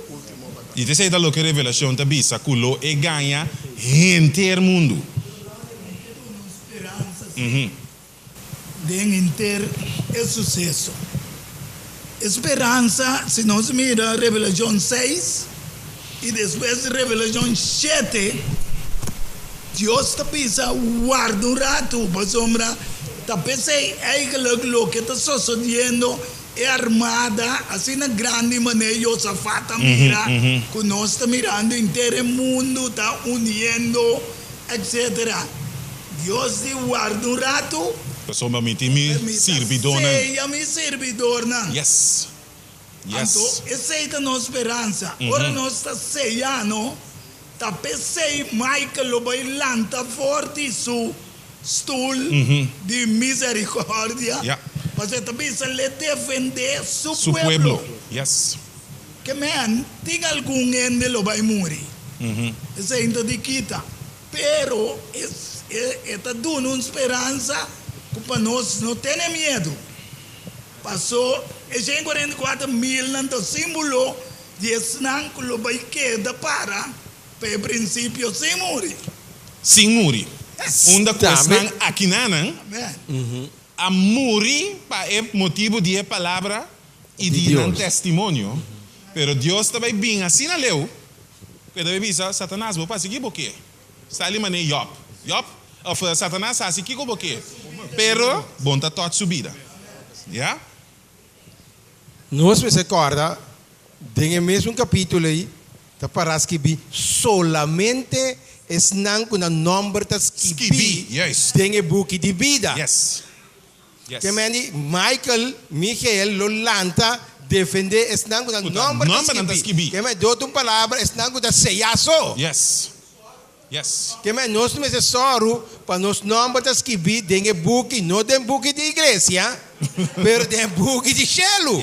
[SPEAKER 8] último bataya.
[SPEAKER 2] I esei ta loke Revelashon ta bisa, ku lo e gaña henter mundu.
[SPEAKER 5] Den henter e suseso. E speransa, si nos mira Revelashon seis i despues Revelashon shete, Dios ta bisa warda un ratu pasobra ta p'esei eigenlijk loke ta sosodiendo e armada asina grandi manera Josafat a mira ku nos ta mirando henter e mundu ta uniendo Etcetera. Dios di warda un ratu.
[SPEAKER 2] Pasobra mi tin mi sirbidónan.
[SPEAKER 5] Mi ta seya mi sirbidornan.
[SPEAKER 2] Yes. Yes.
[SPEAKER 5] Anto esei ta nos speransa. Ora nos ta seya no, ta p'esei Michael lo bai lanta for di su stul di misericordia.
[SPEAKER 2] Ya.
[SPEAKER 5] Pasobra e ta bisa l'e defendé su
[SPEAKER 2] Su
[SPEAKER 5] pueblo.
[SPEAKER 2] pueblo. Yes.
[SPEAKER 5] Ke men, tin algun hende lo bai muri. Esei ta di kita. Pero e ta duna un speransa ku pa nos no tene miedu. Paso e 144 milnan ta símbolo di esnan ku lo bai keda para pa e prinsipio sin muri.
[SPEAKER 2] Sin muri. Unda ku esnan akinanan a muri pa e motibu di e palabra i di nan testimonio. Pero Dios ta bai bin asina leu ku e ta bai bisa, Satanas, bo pasigi bo ke? Sali manera Job. Job, òf Satanas hasi kiko bo ke, pero bo no ta tòch su bida. Ya?
[SPEAKER 1] Nos mester kòrda den e mesun kapítulo ei ta pará skibí solamente esnan ku nan nòmber ta skibí den e buki di bida. Ke men di Michael, Michael, lo lanta defendé esnan ku nan nòmber ta skibí. Ke men di otro palabra esnan ku ta seyá so. Ke men nos mester sòru pa nos nòmber ta skibí den e buki, no den buki di iglesia, pero den e buki di shelu.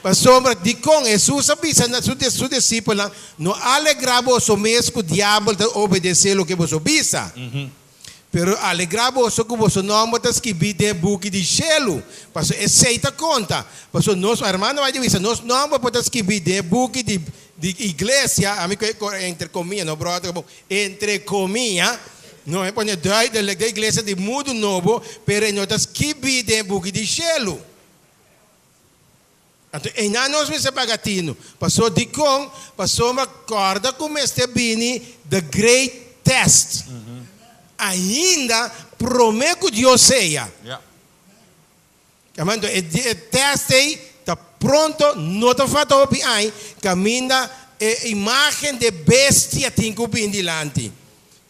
[SPEAKER 1] Pasobra dikon Hesus a bisa na su disipelnan, No alegrá boso mes ku diabel ta obedesé loke boso bisa, pero alegrá boso ku boso nòmber ta skibí den e buki di shelu, pasobra esei ta konta. Pasobra nos, hermano White a bisa, nos nòmber por ta skibí den e buki di Di iglesia, ami ku entre komia, no bròder, bo, entre komia, no e pone duidelijk den iglesia di mundu nobo, pero e no ta skibí den e buki di shelu. Anto einan nos mester paga tinu. Paso dikon? Pasobra kòrda ku mester bini the great test. Ainda promé ku Dios seya. Anto e test ei ta pronto, no ta falta hopi aña, kaminda e imagen di e bestia tin ku bin dilanti,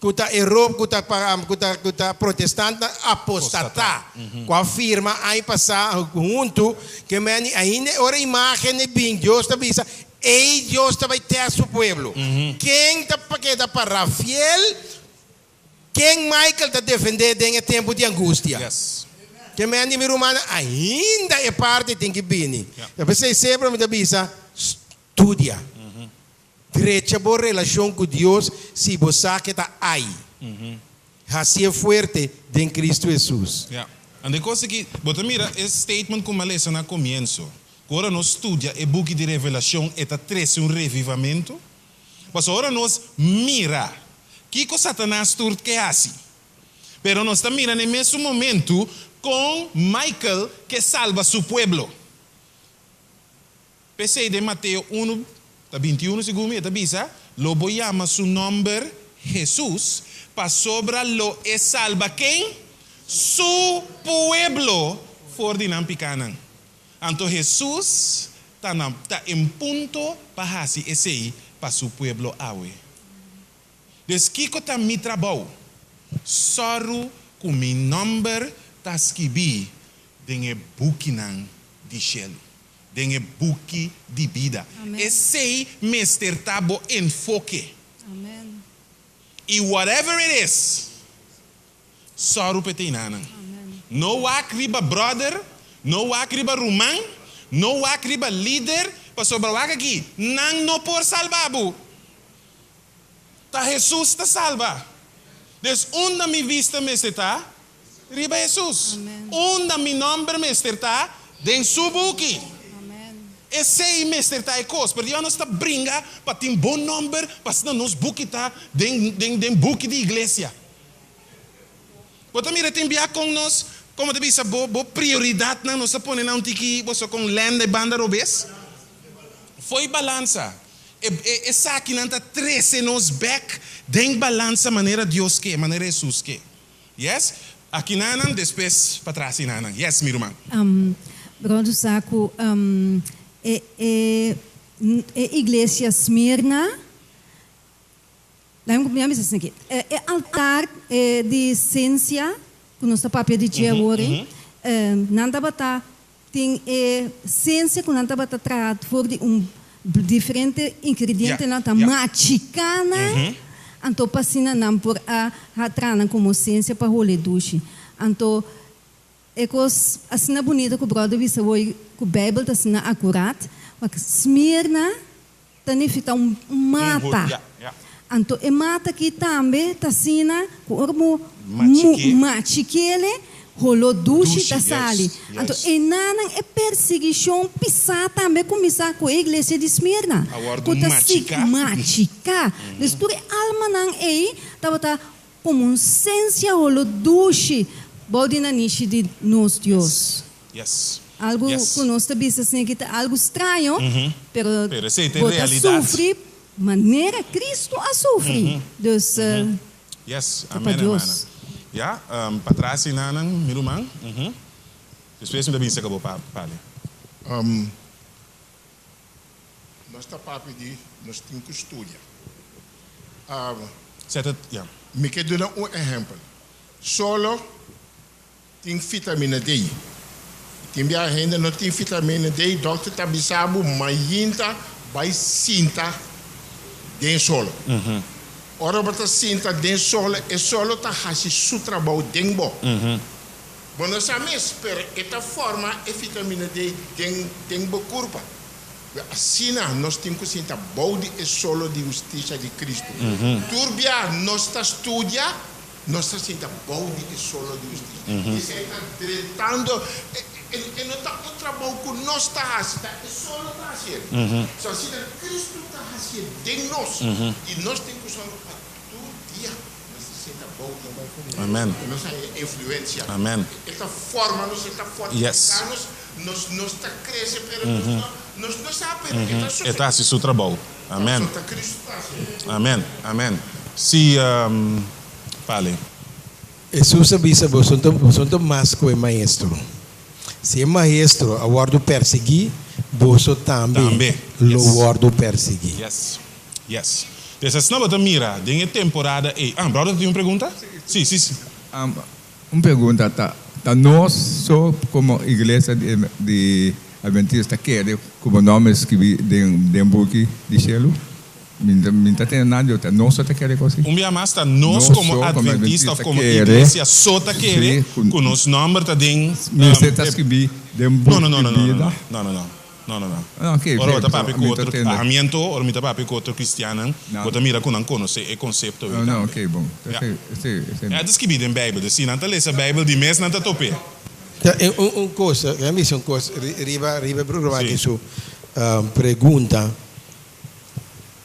[SPEAKER 1] ku ta Europa, ku ta ku ta ku ta protestantnan apostatá, ku a firma aña pasá huntu, ke meni ainda e ora e imagen ei bin, Dios ta bisa, ei Dios ta bai test su pueblo. Ken ta keda pará fiel? Ken Michael ta defendé den e tempu di angustia? Ke men di mi rumannan, ainda e parti tin ki bini. Ta p'esei semper mi ta bisa, Studia. Drecha bo relashon ku Dios si bo sa ke ta ai. Hasié fuerte den Kristu Hesus.
[SPEAKER 2] Ya. Anto e kos aki, bo ta mira e statement ku mi a lesa na komienso, ku ora nos studia e buki di Revelashon e ta trese un revivamentu. Pasobra ora nos mira kiko Satanas tur ke hasi, pero nos ta mira na e mesun momentu kon Michael ke salba su pueblo. P'esei den Mateo unu ta 21 segun mi e ta bisa, Lo bo yama su nòmber Hesus, pasobra lo e salba ken? Su pueblo for di nan pikánan. Anto Hesus ta na ta en punto pa hasi esei pa su pueblo awe. Dus kiko ta mi trabou? Sòru ku mi nòmber ta skibí den e bukinan di shelu, den e buki di bida. Esei mester ta bo enfoke. I whatever it is, Sòru p'e teinanan. No wak riba bròder, no wak riba ruman, no wak riba lider, pasobra wak aki, nan no por salba bo. Ta Hesus ta salba. Dus unda mi bista mester ta? Riba Hesus. Unda mi nòmber mester ta? Den Su buki. Esei mester ta e kos. Pero nos ta bringa pa tin bon nòmber, pa asina nos buki ta den den buki di iglesia. Bo ta mira tin bia kon nos, komo ta bisa bo, bo prioridatnan nos ta pone na un tiki boso kon lènda e banda robes. Fo'i balansa. E e esakinan ta trese nos bèk den balansa manera Dios ke, manera Hesus ke. Yes? Aki nanan, despues patras i nanan. Yes, mi ruman.
[SPEAKER 6] Bròder sa ku e e e iglesia Smirna. Laga mi bisa esaki, e altar di sensia ku nos ta papia di dje awor ei, nan tabata tin e sensia ku nan tabata traha for di un diferente ingredientenan ta machiká nan, anto pa asina nan por a traha nan komo sensia pa hole dushi. Anto e kos asina bunita ku bròder bisa awor ku Beibel ta asina akurat, Smirna Ta nifiká un mata. Anto e mata aki tambe ta asina ku ora bo machikele, holó dushi ta sali. Anto enanan e persiguishon pisá tambe a kuminsá ku e iglesia di Smirna, ku ta machiká. Dus tur e almanan ei tabata komo un sensia holó dushi bou di nanishi di nos Dios. Algu ku nos ta bisa asina ki ta algu straño, pero bo ta sufri manera Cristo a sufri. Dus.
[SPEAKER 2] Yes,
[SPEAKER 6] Ta pa
[SPEAKER 2] amen
[SPEAKER 6] Dios.
[SPEAKER 2] hermana. Ya, patras ei nan, mi ruman. Despues mi ta bin saka bo pa pale.
[SPEAKER 8] Nos ta papia di nos tin ku studia.
[SPEAKER 2] Seta, ya.
[SPEAKER 8] Mi ke duna un ehèmpel. Solo tin vitamina D. Tin bia hende no tin vitamina D, dòkter ta bisa bo mainta bai sinta den solo. Ora bo ta sinta den solo, e solo ta hasi su trabou den bo. Bo no sa mes, pero e ta forma e vitamina D den den bo kurpa. Asina nos tin ku sinta bou di e solo di hustisia di Kristu. Tur bia nos ta studia, nos ta sinta bou di e solo di hustisia. Esei ta drentando, e no ta un trabou ku nos ta hasi, ta e solo ta hasié. So asina Kristu ta hasié den nos, i nos tin ku sòru pa tur dia nos ta sinta bou di
[SPEAKER 2] Amen.
[SPEAKER 8] Nos haña influensia.
[SPEAKER 2] Amen.
[SPEAKER 8] E ta forma nos, e ta fortifiká nos. Nos nos ta crece pero nos no nos no sa pero e ta
[SPEAKER 2] E ta haci su trabou. Amen.
[SPEAKER 8] Pasobra ta Cristo ta haci.
[SPEAKER 2] Amen. Amen. Si Pale.
[SPEAKER 1] Hesus a bisa, Boso no boso no ta mas ku e maestro. Si e maestro a wòrdu persiguí, boso tambe
[SPEAKER 2] Tambe.
[SPEAKER 1] lo
[SPEAKER 2] Yes.
[SPEAKER 1] wòrdu persiguí.
[SPEAKER 2] Yes. Yes. Des asina bo ta mira den e temporada ei. Ah, brother tin un pregunta? Si, si, si.
[SPEAKER 9] Un pregunta, ta ta nos so como iglesia di Adventista kere cu bo nomber scribi den den buki di cielo? Mi mi ta tende nada di otro, ta nos so ta kere cos
[SPEAKER 2] Un bia mas ta nos como Adventista of como iglesia so ta kere cu nos nomber ta den
[SPEAKER 9] Mester ta scribi den buki di bida?
[SPEAKER 2] No, no, no, no. No, no, no.
[SPEAKER 9] No, ok,
[SPEAKER 2] Ora bo ta
[SPEAKER 9] so
[SPEAKER 2] papia ku
[SPEAKER 9] mi ta
[SPEAKER 2] otro,
[SPEAKER 9] tende.
[SPEAKER 2] ami anto, ora mi ta papia ku otro kristiannan,
[SPEAKER 9] No.
[SPEAKER 2] bo ta mira ku nan konosé e konsepto ei
[SPEAKER 9] No, no,
[SPEAKER 2] tambe.
[SPEAKER 9] ok, bon.
[SPEAKER 2] Ja.
[SPEAKER 9] Esei, esei, esei.
[SPEAKER 2] E ta skibí den Beibel, dus si nan ta lesa Beibel di mes nan ta top'é.
[SPEAKER 1] Ta, e un, un kos, mi a bisa un kos riba, riba e programa
[SPEAKER 2] Sí.
[SPEAKER 1] aki su pregunta.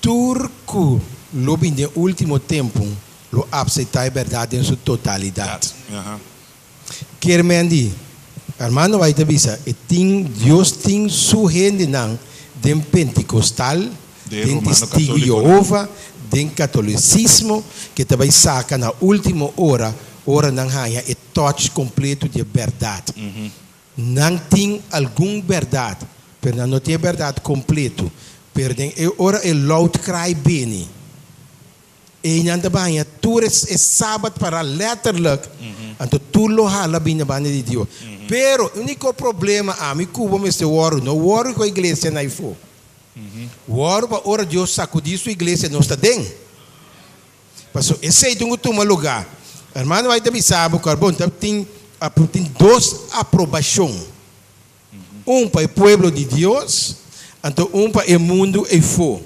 [SPEAKER 1] Tur ku lo bin den último tempu lo apseptá e bèrdat den su totalidat.
[SPEAKER 2] Aha.
[SPEAKER 1] Kier men di, Armando White ta bisa, e tin, Dios tin su hendenan den Pentikostal,
[SPEAKER 2] Den
[SPEAKER 1] den
[SPEAKER 2] Romano
[SPEAKER 1] Testigo
[SPEAKER 2] Católiconan.
[SPEAKER 1] Jehova, den Catolicismo, ke ta bai saka na ultimo ora, ora nan haña e touch completo di e bèrdat. Nan tin algun bèrdat, pero nan no tin e bèrdat completo. Pero den e ora e loud cry bini. Einan ta baña tur e sabat para letterlijk, anto tur lo hala bini na banda di Dios. Pero e unico problema ami cu bo mester wordo, no wordo cu e iglesia na ifo. Wordo pa ora Dios sacudi su iglesia nos ta den. Pasobra esey tin cu tuma lugar. Hermano White ta bisa bo cu bon ta tin tin dos aprobacion. Un pa e pueblo di Dios, anto un pa e mundo eyfo.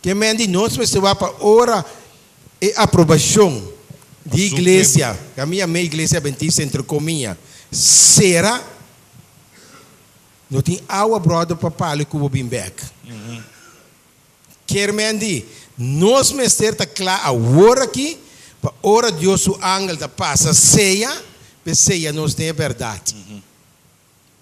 [SPEAKER 1] Ke men di nos mester wak pa ora e aprobashon di iglesia, ka mi yam'é iglesia adventista entre komia, sera, no tin awa bròder pa pali ku bo bin bèk. Kier men di nos mester ta kla awor aki pa ora Dios su angel ta pasa seya, p'e seya nos den e bèrdat.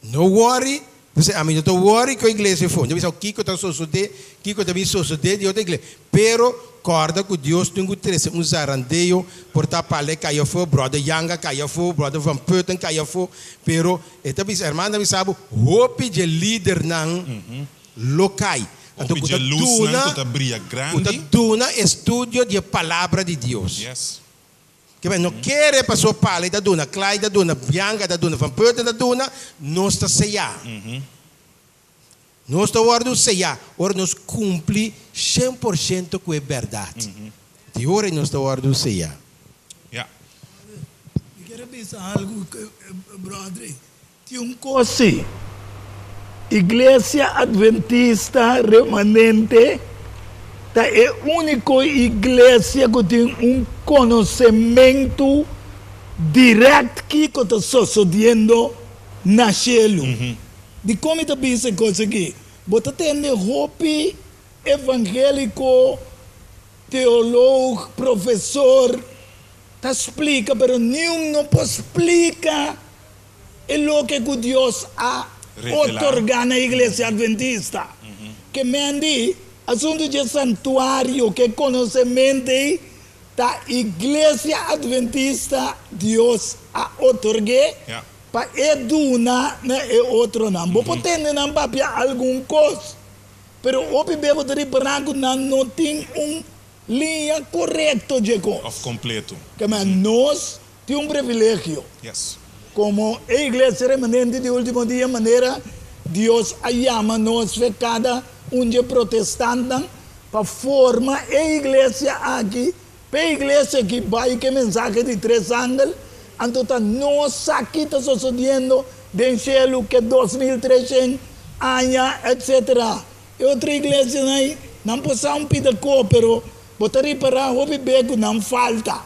[SPEAKER 1] No worry, p'esei ami no ta worry ku e iglesia afó. No bisa kiko ta sosodé, kiko ta bin sosodé di otro iglesia. Pero kòrda ku Dios tin ku trese un zarandeo por ta Pale kai afó, Bròder Yanga kai afó, Bròder Van Putten kai afó. Pero e ta bisa, hermano ta bisa bo, hopi dje lidernan lo kai. Anto
[SPEAKER 2] Hopi
[SPEAKER 1] ku ta
[SPEAKER 2] dje lusnan
[SPEAKER 1] duna,
[SPEAKER 2] ku ta bria
[SPEAKER 1] ku ta
[SPEAKER 2] grandi.
[SPEAKER 1] duna estudio di e Palabra di Dios.
[SPEAKER 2] Yes.
[SPEAKER 1] Ke men no kere paso Pali ta duna, Clyde ta duna, Bianca ta duna, Van Putten ta duna, nos ta seyá. Nos ta wòrdu seyá ora nos kumpli 100% ku e bèrdat. Di ora ei nos ta wòrdu seyá.
[SPEAKER 2] Ya.
[SPEAKER 5] Mi kere bisa algu, bròder. Tin un kos si, Iglesia Adventista Remanente ta e úniko iglesia ku tin un konosementu dirèkt kiko ta sosodiendo na shelu. Dikon mi ta bisa e kos aki? Bo ta tende hopi evangéliko, teolog, profesor ta splika, pero niun no por splika E loke ku Dios a otorgá na Iglesia Adventista. Ke men di, asuntu dje santuario, ke konosementu ei, Ta Iglesia Adventista Dios a otorg'é pa e duna na e otronan. Bo por tende nan papia algun kos, pero hopi bes bo ta ripará ku nan no tin un liña korekto dje kos.
[SPEAKER 2] Òf kompleto.
[SPEAKER 5] Kema nos tin un privilegio komo e Iglesia Remanente di Último Dia manera Dios a yama nos fe kada un dje protestantnan pa forma e iglesia aki, p'e iglesia aki bai ku e mensahe di tres angel, anto ta nos sa ki ta sosodiendo den shelu ke 2300 aña etc. E otro iglesianan ei nan por sa un pida ko pero bo ta ripará hopi be ku nan falta.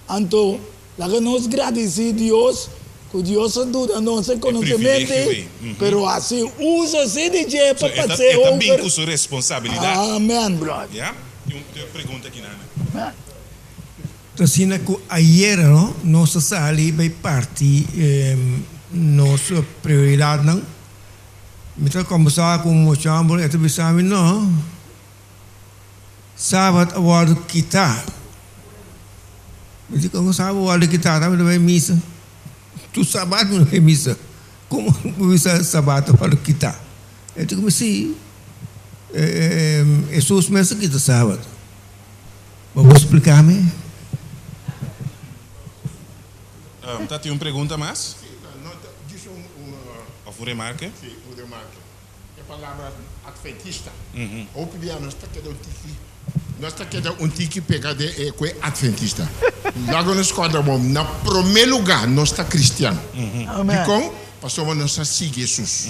[SPEAKER 5] Anto laga nos gradisí Dios ku Dios a duna nos e konosementu ei, pero hasi uso si di dje pa pas'é
[SPEAKER 2] E ta bin
[SPEAKER 5] over.
[SPEAKER 2] ku su responsabilidat.
[SPEAKER 5] Amen, brother.
[SPEAKER 2] Ya? Tin un pregunta aki, Nana.
[SPEAKER 10] Ta asina ku ayera no nos a sali bai parti nos prioridatnan. Mi ta kombersá ku un mucha hòmber, e ta bisa mi, No, Sabat a wòrdu kitá. Mi di, Kon sabat a wòrdu kitá? Ta mi ta bai misa. Tur sabat mi ta bai misa. Kon bo bisa sabat a wòrdu kitá? E di ku mi, Sí, Hesus mes a kita sabat. Bo por splika mi?
[SPEAKER 2] Ta tin un pregunta mas?
[SPEAKER 8] Sí, no, djis un.
[SPEAKER 2] Of un remarke?
[SPEAKER 8] Sí, un remarke. E palabra adventista, hopi bia nos ta keda un tiki, nos ta keda un tiki pega den e ku e adventista. Laga nos kòrda bon, na promé lugá nos ta kristian. Dikon? Pasobra nos a sigui Hesus.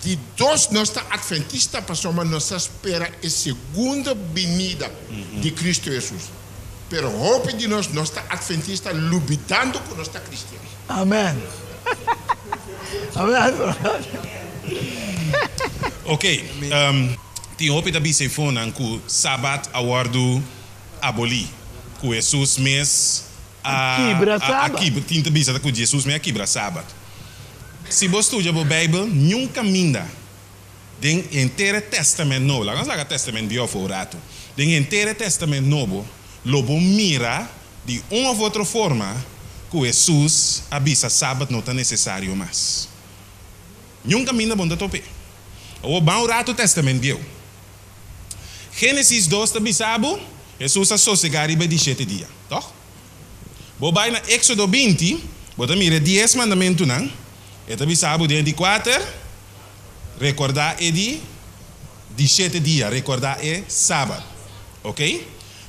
[SPEAKER 8] Di dos, nos ta adventista pasobra nos ta spera e segundo binida di Kristu Hesus. Pero hopi di nos, nos ta adventista lubidando ku nos ta kristian.
[SPEAKER 5] Amen. Amen.
[SPEAKER 2] Ok, tin hopi ta bisa eifonan ku Sabat a wòrdu abolí, ku Hesus mes a
[SPEAKER 5] Kibra Sabat.
[SPEAKER 2] Tin ta bisa ku Jesus mes a kibra Sabat. Si bo studia bo Beibel, niun kaminda Den henter e Tèstamènt Nobo, laga nos laga Tèstamènt Bieu afó un ratu. Den henter e Tèstamènt Nobo lo bo mira di un òf otro forma ku Hesus a bisa Sabat no ta nesesario mas. Niun kaminda bo no ta top'é. Awor ban un ratu Tèstamènt Bieu. Génesis dos ta bisa bo Hesus a sosegá riba e di shete dia, tòg? Bo bai na Éksodo 20, bo ta mira e dies mandamentunan, e ta bisa bo den e di kuater, Rekordá e di di shete dia, rekordá e Sabat. Ok?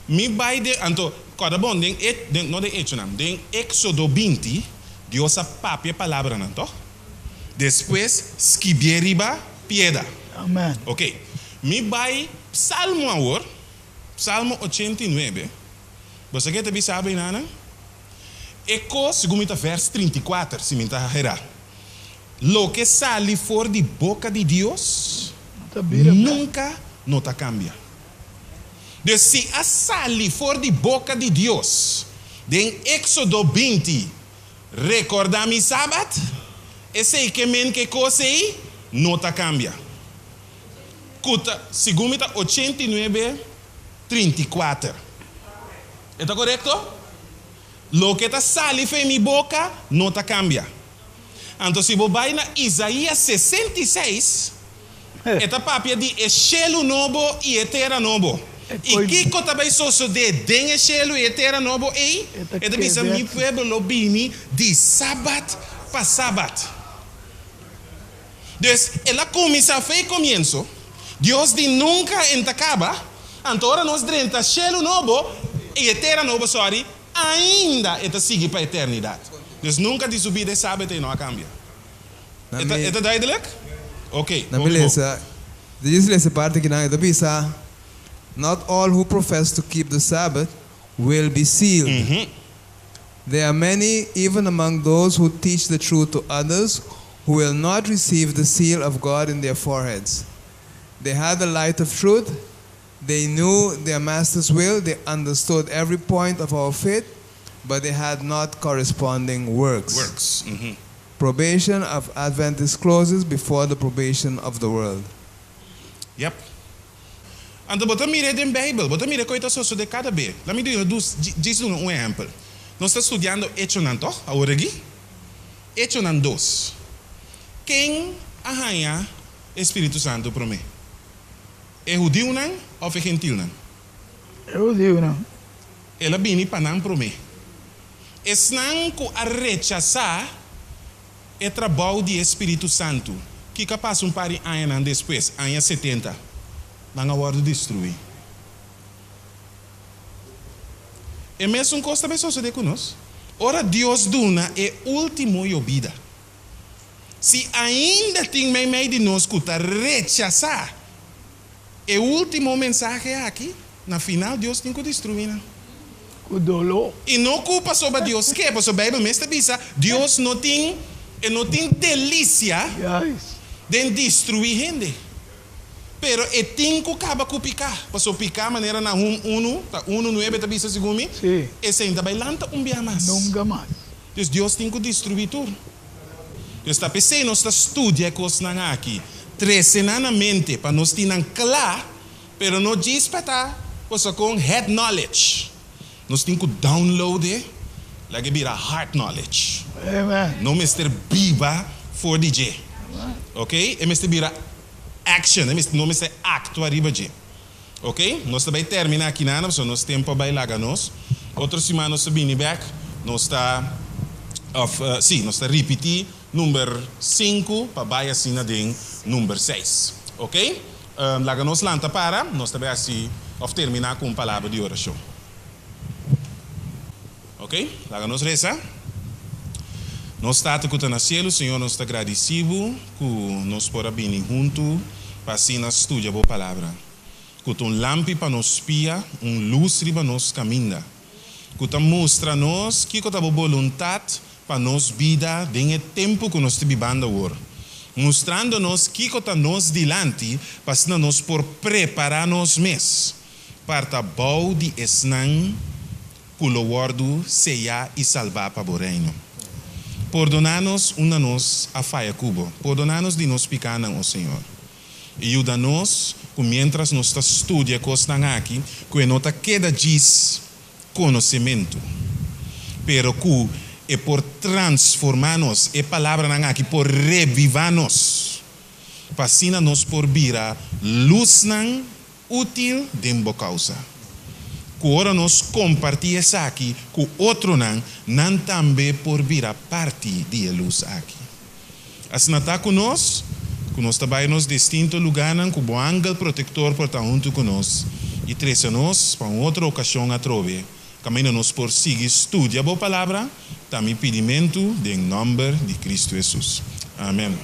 [SPEAKER 2] Mi bai den, anto, kòrda bon, den e, den, no den Echonan, den Éksodo 20, Dios a papia e palabranan, tòg? Despues skibié riba pieda.
[SPEAKER 5] Amèn.
[SPEAKER 2] Ok. Mi bai Psalmo awor, Psalmo 89. Bo sa ke ta bisa abenanan? E kos, segun mi ta vèrs 34, si mi ta herá. Loke sali for di boka di Dios nunka no ta kambia. Dus si a sali for di boka di Dios den Éksodo 20, Rekordá mi Sabat, esei ke men ke kos ei no ta kambia. Ku ta, segun mi ta 89, 34. E ta korekto? Loke ta sali for mi boka no ta kambia. Anto si bo bai na Isaías 66, e ta papia di e shelu nobo i e tera nobo. I kiko ta bai sosodé den e shelu i e tera nobo ei? E ta bisa, Mi pueblo lo bini di sabat pa sabat. Dus, el a kuminsá fei komienso. Dios di nunka en ta kaba. Anto ora nos drenta shelu nobo i e tera nobo, sòri, Ainda e ta sigui pa eternidat. Dus nunka di su bida e sabet ei no a kambia. E ta, e ta duidelijk? Oké,
[SPEAKER 3] Na mi
[SPEAKER 2] hopi bon.
[SPEAKER 3] lesa, djis lesa e parti akinan, e ta bisa, Not all who profess to keep the Sabbath will be sealed. There are many, even among those who teach the truth to others, who will not receive the seal of God in their foreheads. They had the light of truth, They knew their master's will, they understood every point of our faith, but they had not corresponding works.
[SPEAKER 2] Works.
[SPEAKER 3] Probation of Adventists closes before the probation of the world.
[SPEAKER 2] Yep. Anto bo ta mira den Beibel, bo ta mira kon e ta sosodé kada be. Laat mi duna dus, djis duna un ehèmpel. Nos ta studiando Echonan, tòg, awor aki? Echonan dos. Ken a haña e spiritu santu promé? E hudiunan òf e gentilnan?
[SPEAKER 5] E hudiunan.
[SPEAKER 2] El a bini pa nan promé. Esnan ku a rechasá e trabou di e spiritu santu, kiko a pasa un par di añanan despues, aña setenta? Nan a wòrdu destruí. E mesun kos ta bai sosodé ku nos ora Dios duna e último yobida. Si ainda tin meimei di nos ku ta rechasá e último mensahe aki, na final Dios tin ku destruí nan.
[SPEAKER 5] Ku doló.
[SPEAKER 2] I no ku pasobra Dios ke, pasobra Beibel mes ta bisa, Dios no tin, e no tin delisia den destruí hende. Pero e tin ku kaba ku piká, pasobra piká, manera Nahum unu, ta unu nuebe ta bisa segun mi, esei no ta bai lanta un bia mas.
[SPEAKER 5] Nunka mas.
[SPEAKER 2] Dus Dios tin ku destruí tur. Dus ta p'esei nos ta studia e kosnan aki, trese nan na mente pa nos tin nan kla, pero no djis pa ta cosa kon head knowledge. Nos tin ku download e, laga e bira heart knowledge. No mester biba for di dje. Ok, e mester bira action, e mester, no mester actua riba dje. Ok, nos ta bay termina aki nana pasobra nos tempo a bay laga nos. Otro siman nos ta bini bek, nos ta, of si, nos ta ripiti number sinku pa bay asina den number seis. Ok, laga nos lanta para, nos ta bay haci of termina cu un palabra di oracion. Ok, laga nos resa. Nos Tata ku ta na sielu, Señor, nos ta gradisí Bo ku nos por a bini huntu pa asina studia Bo Palabra, ku ta un lampi pa nos pia, un lus riba nos kaminda, ku ta mustra nos kiko ta Bo boluntat pa nos bida den e tempu ku nos ta bibando awor, mustrando nos kiko ta nos dilanti pa asina nos por prepará nos mes pa ta bou di esnan ku lo wòrdu seyá i salbá pa bo Reino. Pordoná nos unda nos a faya ku bo. Pordoná nos di nos pikánan, o Señor. I yuda nos ku miéntras nos ta studia e kosnan aki, ku e no ta keda djis konosementu, pero ku e por transformá nos, e palabranan aki por revivá nos, pa asina nos por bira lusnan útil den bo kousa. Ku ora nos kompartí esaki ku otronan, nan tambe por bira parti di e lus aki. Asina ta ku nos, ku nos ta bai nos distinto lugánan ku bo angel protektor por ta huntu ku nos i trese nos pa un otro okashon atrobe, kaminda nos por sigui studia bo Palabra, ta mi pidimentu den nòmber di Kristu Hesus. Amèn.